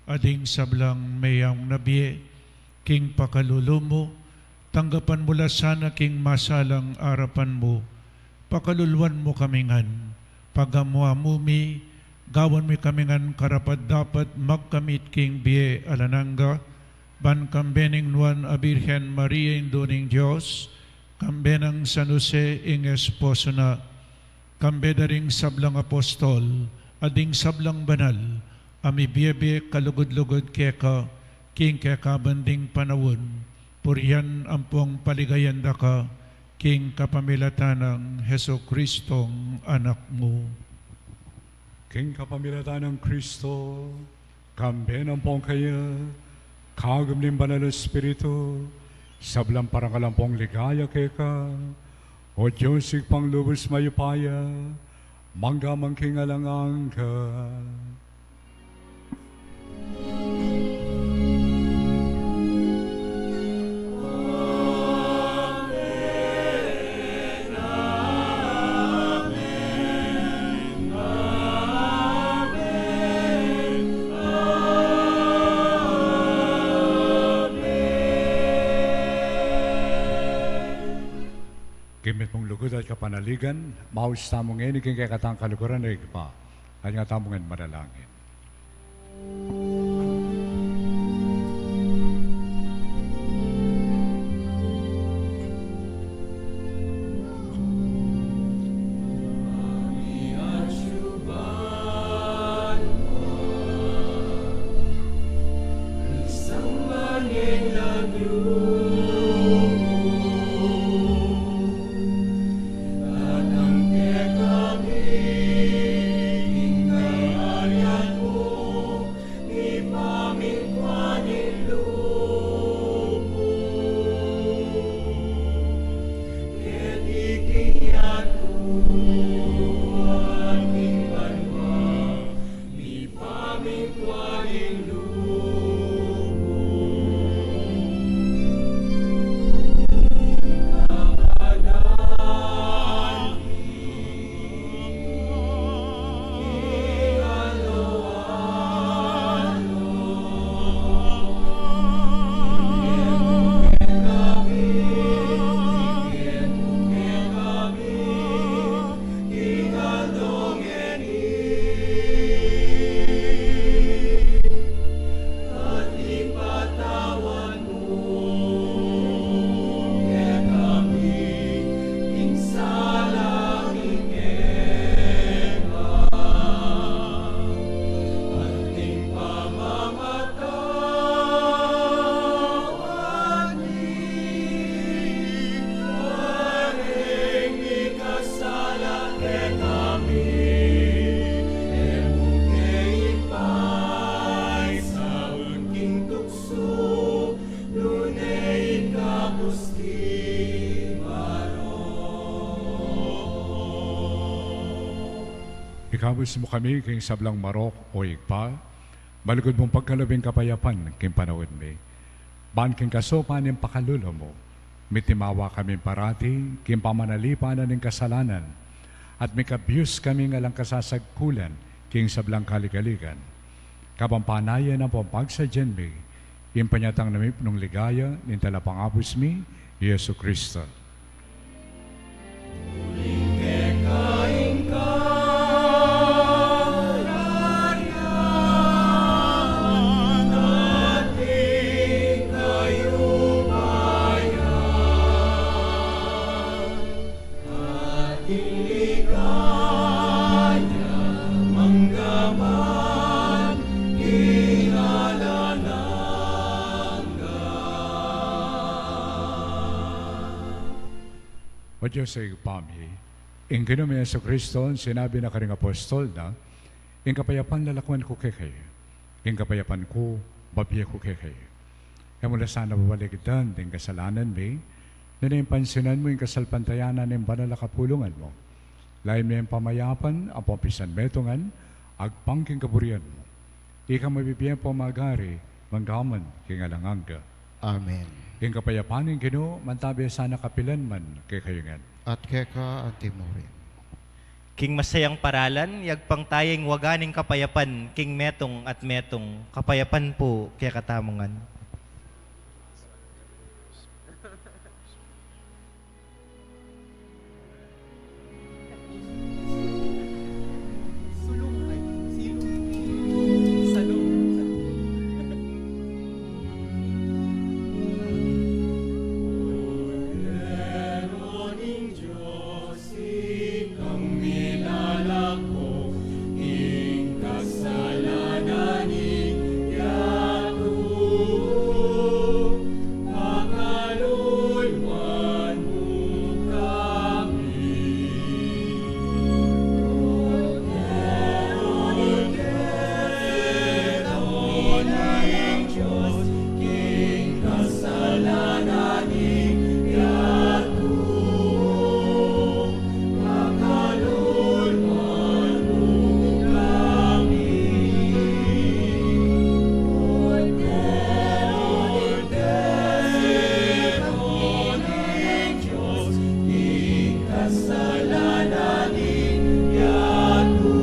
at ding sablang meyang na bie king pakalulu mu, tanggapan mu la sana king masalang arapan mu. Pakaluluan mu kami ngan, pagamu-amu mi, gawan mu kami ngan karapat-dapat magkamit king bie alang angga, ban kambe ning Nuan a Birhen Maria, Indu ning Dios, kambe nang San Jose ing esposo na, kambe da ring sablang apostol, at ding sablang banal, a mibie-bie kalugud-lugud keka, king kekaban ding panaun, purian ampong paligayan da ka, king kapamilatan nang Jesucristong Anak mu. King kapamilatan nang Kristo, kambe na ampong kaya, kagum ning Banal a Espiritu, sablang parangal ampong ligaya keka, O Dios, Ibpang lubus mayupaya, mangga man king alang angga. King mitmung lugud at kapanaligan, maus tamu ngeni king kekatang kaluguran, o Ibpa, at nga tamu ngan manalangin. Ikabus mu kami king sablang marok, o Ibpa, malugud mung pagkalub ing kapayapan king panaun mi. Ban king kasaupan ning pakalulu mu, mitimawa kami parati king pamanalipan ning kasalanan, at mikabyus kami king alang kasasagkulan king sablang kaligaligan. Kabang panayan ampong pagsadyan mi ing panyatang na mipnung ligaya ning Talapangabus mi, Jesucristo. Kaya mangga man king alang angga. O Dios, Ibpa mi, ing Ginu ming Jesucristo, sinabi na karing apostol na, ing kapayapan lalakuan ku kekayu, ing kapayapan ku, babie ku kekayu. E mu la sana babaligdan ding kasalanan mi, nune pansinan mu ing kasalpantayanan ning banal a kapulungan mu. Lalam ning pamayapan ampong pisan metungan, agpang king kaburian mu. Ika mabibie ampong magari, mangga man king alang angga. Amen. Ing kapayapan ning Ginu, mantabi sana kapilan man kekayu ngan. At keka antimurin. King masayang paralan, yagpang taya ing waga ning kapayapan, king metung at metung, kapayapan pu kekatamu ngan. Sikang milalako king kasalanan ning yatu, pakaluluan mu kami. Kordero ning Dios, king kasalanan ning yatu, pakaluluan mu kami. Kordero ning Dios, king kasalanan ning yatu.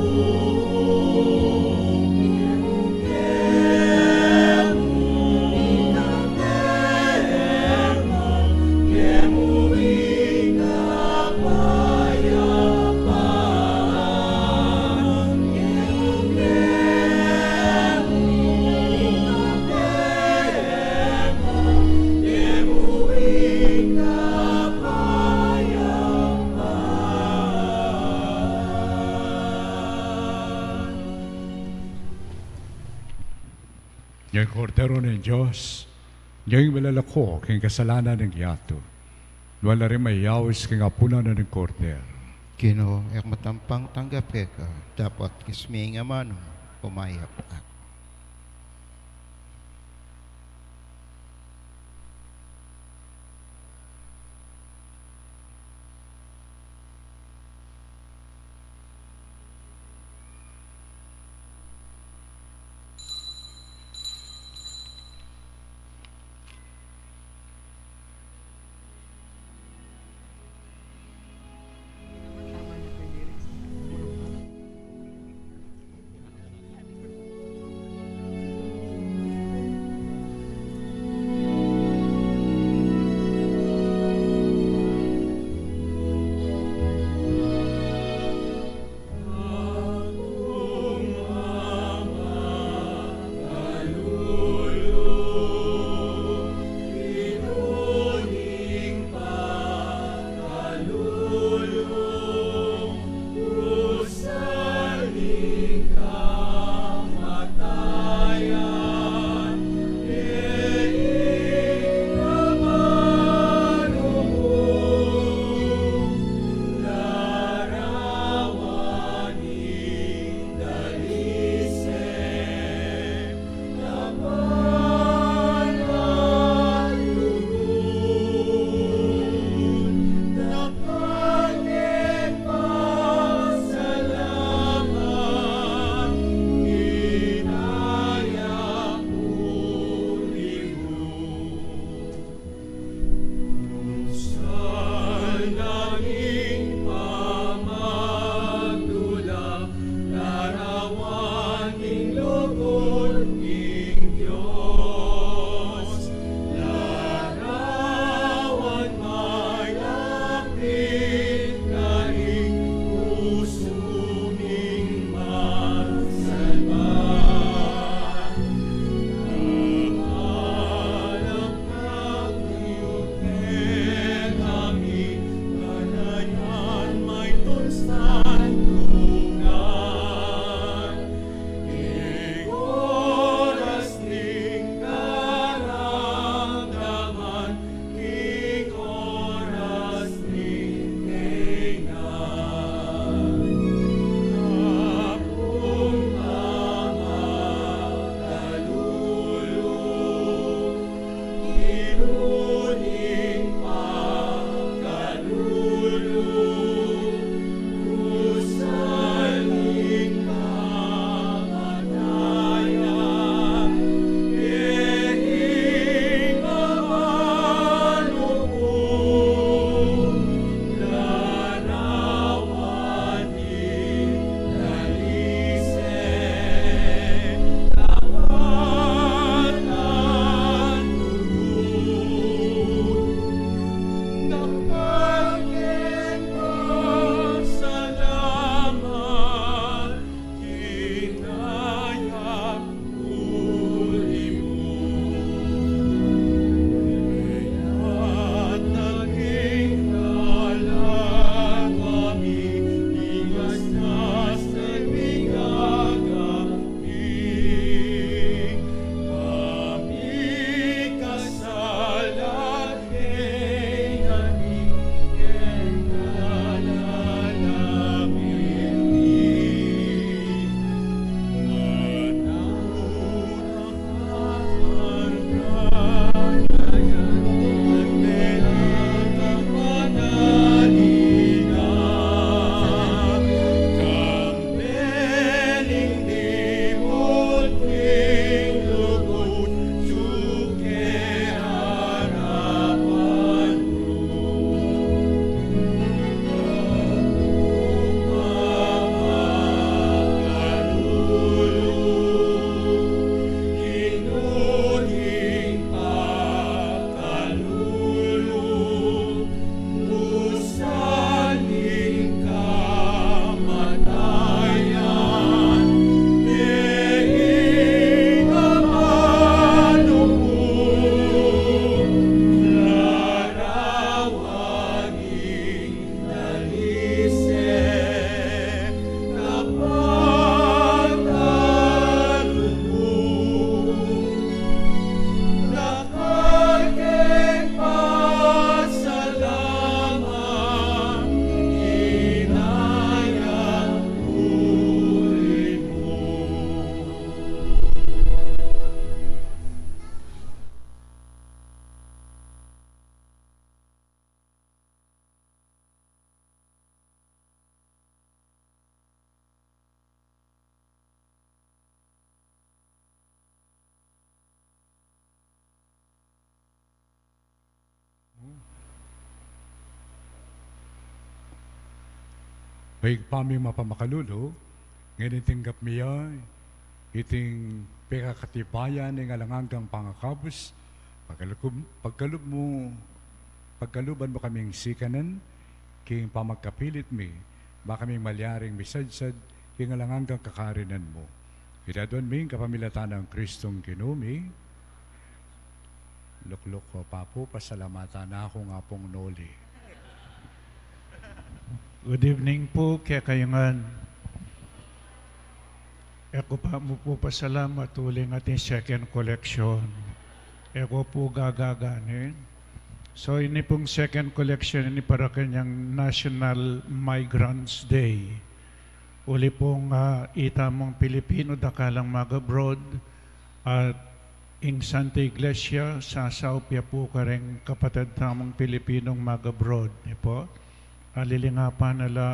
Nya ing Kordero ning Dios, nya ing milalako king kasalanan ning yatu. Nuan la ring mayaus king apunan ning Kordero. Ginu, e ku matampang tanggap keka, dapot kismis mu ngan manung, kumayap na. O Ibpa mi mapamakalulu, ngeni tinggap mi ya iting pekakatibayan ning alang anggang pangakabus, pagkalub-, pagkalub mu, pagkaluban mu kaming sikanan, king pamagkapilit mi, ba kaming malyaring misadsad, king alang anggang kakarinan mu. Iti aduan mi, kapamilatan nang Kristong Ginu mi. Lukluk ko pa pu, pasalamatan na ku ngan pung noli. Good evening pu kekayu ngan. E ku pa mu pu pasalamat uling ating second collection. E ku pu gagaganin. So, ini pung second collection, ini para kanyang National Migrants Day. Uli pung, ah, itamung Pilipino, dakal lang mag-abroad, at ing Santa Iglesia, sasaup ya pu kareng kapatad tamung Pilipinong mag-abroad, ne pu. Alilingapan na la,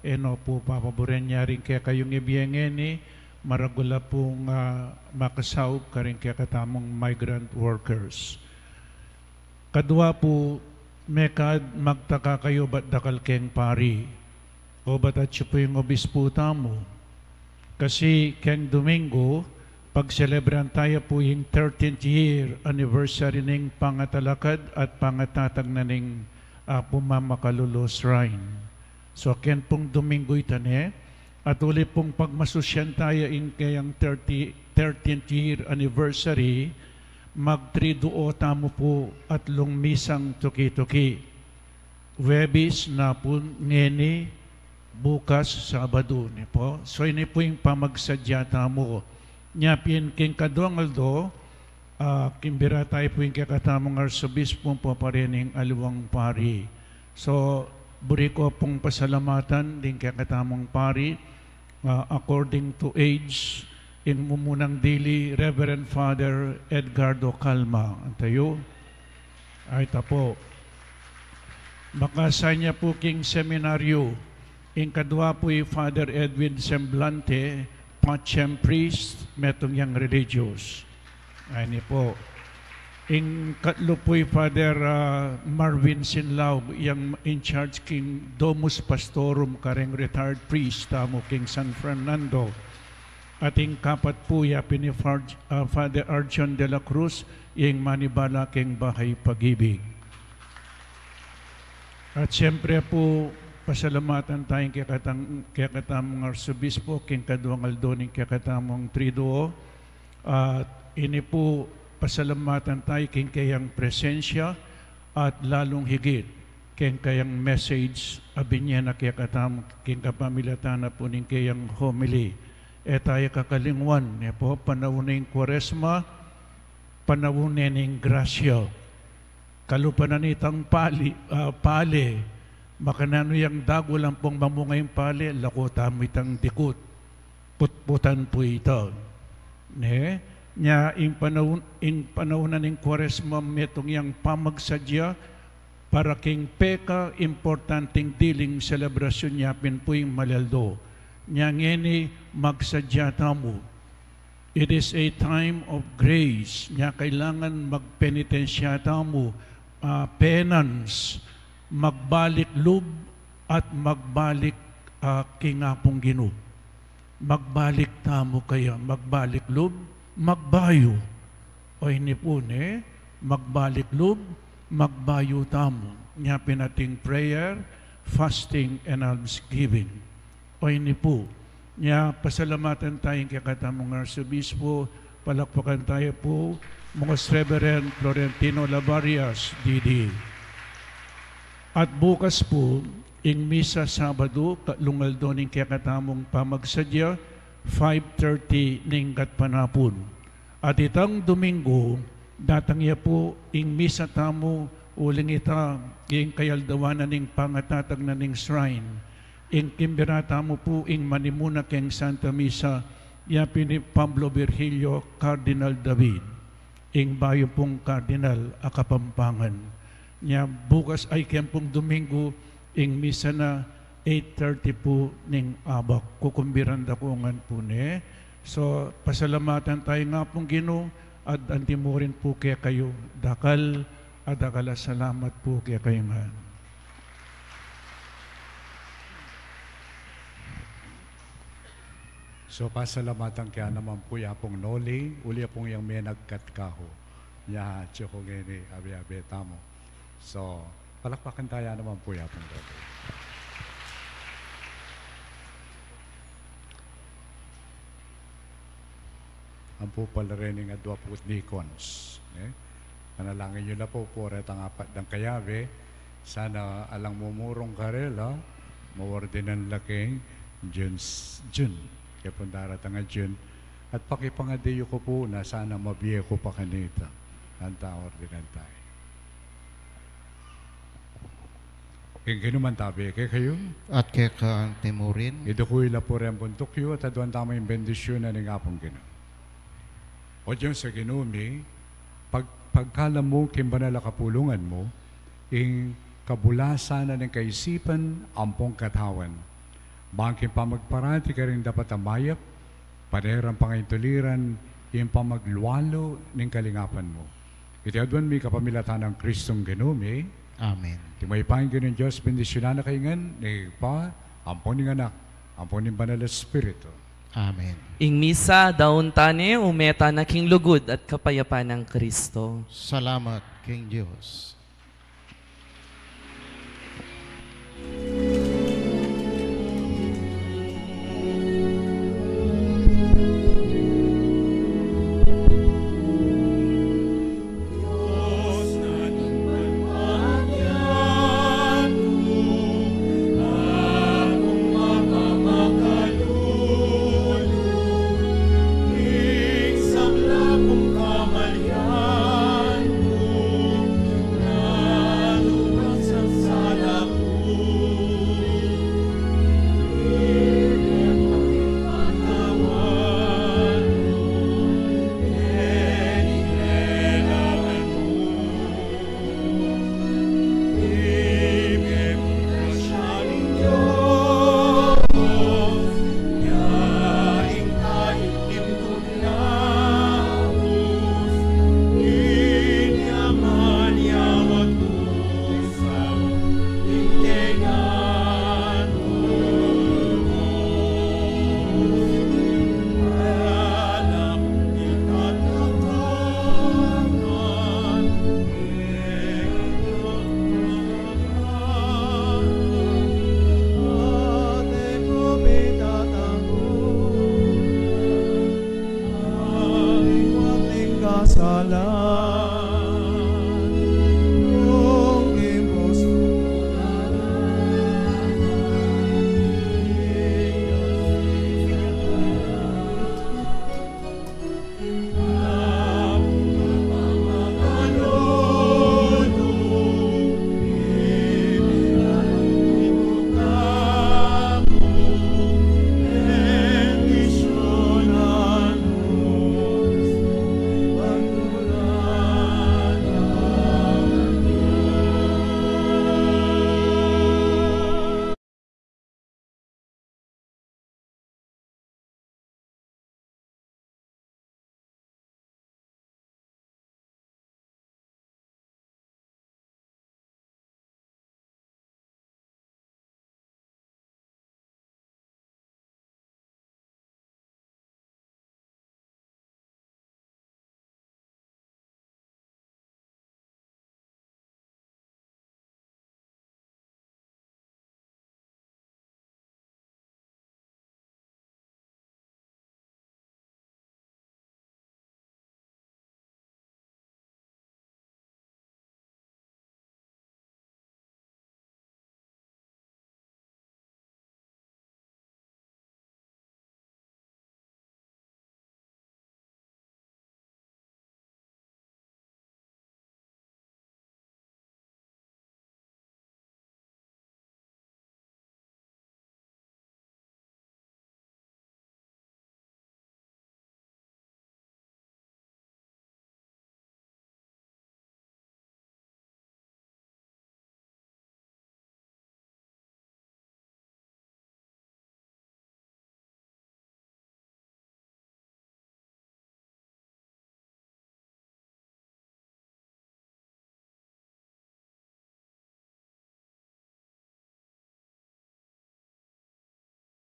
e no pu papaburen ya ring kekayung ibie ngeni, maragul la pung, ah, makasaup kareng kekatamung migrant workers. Kadua pu, mekad magtaka kayu bat dakal keng pari, o bat atyu pu ing obispu tamu. Kasi keng Domingo, pagselebran taya pu ing thirteenth year anniversary ning pangatalakad at pangatatag na ning, ah, pamamakalulu shrine. So, keng pung Domingo ita ne, at uli pung pagmasusyan taya ing kayang thirty, thirteenth year anniversary, mag-triduo tamu pu atlung misang tuki-tuki. Huwebes, napun, ngeni, bukas, Sabadu, ne pu. So, ini pu ing pamagsadya tamu. Nya pin king kaduang aldo, ah, kimbira taya pu ing kekatamung arsobispu, pu pa rin ing aliwang pari. So, buri ku pung pasalamatan ding kekatamung pari, ah, according to age, ing mumunang dili, Reverend Father Edgardo Calma. Antayu? Ay, tapu. Makasain ya pu king seminaryo, ing kadua pu i Father Edwin Semblante, Pacem priest, metung yang religious. Ay, ini pu. Ing katlu pu i Father, ah, Marvin Sinlaug, yang in charge king Domus Pastorum kareng retired priest tamu king San Fernando. At ing kapat pu ya pin i Far-, ah, Father Arjon de la Cruz, yang manibala king Bahay Pag-ibig. At siyempre pu, pasalamatan taya ing kekatang-, kekatamung arsobispu, king kaduang aldo ning kekatamung triduo. At ini pu, pasalamatan taya king kayang presensya, at lalung higit, king kayang message, a binye na kekatamu, king kapamilatan na pu ning kayang homily. E taya kakalingwan, ne pu, panaun ning Kuaresma, panaun ne ning grasya. Kalupa na nitang pali, ah, pale. Makananu yang dagul ampong mamunga ing pale, lako tamu itang dikut. Putputan pu ita. Ne? Nya ing panaun, ing panaun na ning Kuaresma metung yang pamagsadya para king pekaimportanteng diling selebrasyun ya pin pu ing malyaldo. Nya ngeni magsadya tamu. It is a time of grace. Nya kailangan magpenitensya tamu, ah, penance, magbalik lub at magbalik, ah, king Apung Ginu. Magbalik tamu kaya, magbalik lub, magbayu. O ini pu ne, magbalik lub, magbayu tamu. Nya pin ating prayer, fasting, and almsgiving. O ini pu. Nya, pasalamatan taya ing kekatamung arsobispu, palakpakan taya pu, Most Reverend Florentino Labarias, D D. At bukas pu, ing misa Sabadu, katlung aldo ning kekatamung pamagsadya, five thirty ning gatpanapun. At itang Domingo, datang ya pu ing misa tamu, uling ita, ing kayaldawan na ning pangatatag na ning shrine. Ing kimbira tamu pu, ing manimuna keng Santa Misa, ya pin i Pablo Virgilio, Cardinal David. Ing bayu pung Cardinal a Kapampangan. Nya bukas ay keng pung Domingo, ing misa na eight thirty pu ning abak. Kukumbiran da ku ngan pu ne. So, pasalamatan taya ing Apung Ginu, at anti mu rin pu kekayu, dakal, at dakal a salamat pu kekayu ngan. So, pasalamatan ke naman pu ya pung Noli, uli ya pung yang menagkat kaku. Ya, atyu ku ngeni, abe-abe tamu. So, palakpakan taya naman pu ya pung Noli. Ampo pala reng adua pu deacons, ne? Panalangin yu la pu, pu retang apat dang kayabe, sana alang mumurung karela, maordinan la keng June, June. Kaya pung daratang a June. At pakipangadi yu ku pu na sana mabie ku pa kanita. Anta ordinan taya. King Ginu mantabi kekayu. At keka mu rin. Iduku yu la pu reng buntuk yu at aduan tamu ing bendisyunan ning Apung Ginu. O Dios a Ginu mi, pag-, pagkalam mu king banal a kapulungan mu, ing kabulasan na ning kaisipan ampong katawan. Bang king pamagparati karing dapat a mayap, panerang pangaintuliran, ing pamaglualu ning kalingapan mu. Iti aduan mi kapamilatan nang Kristong Ginu mi. Amen. Ing mayupayang Ginung Dios, bendisyunan na kayu ngan, ning Ibpa, ampon ning Anak, ampon ning Banal a Espiritu. Amen. Ing misa, daun ta ne, ume tana king lugud at kapayapan nang Kristo. Salamat king Dios.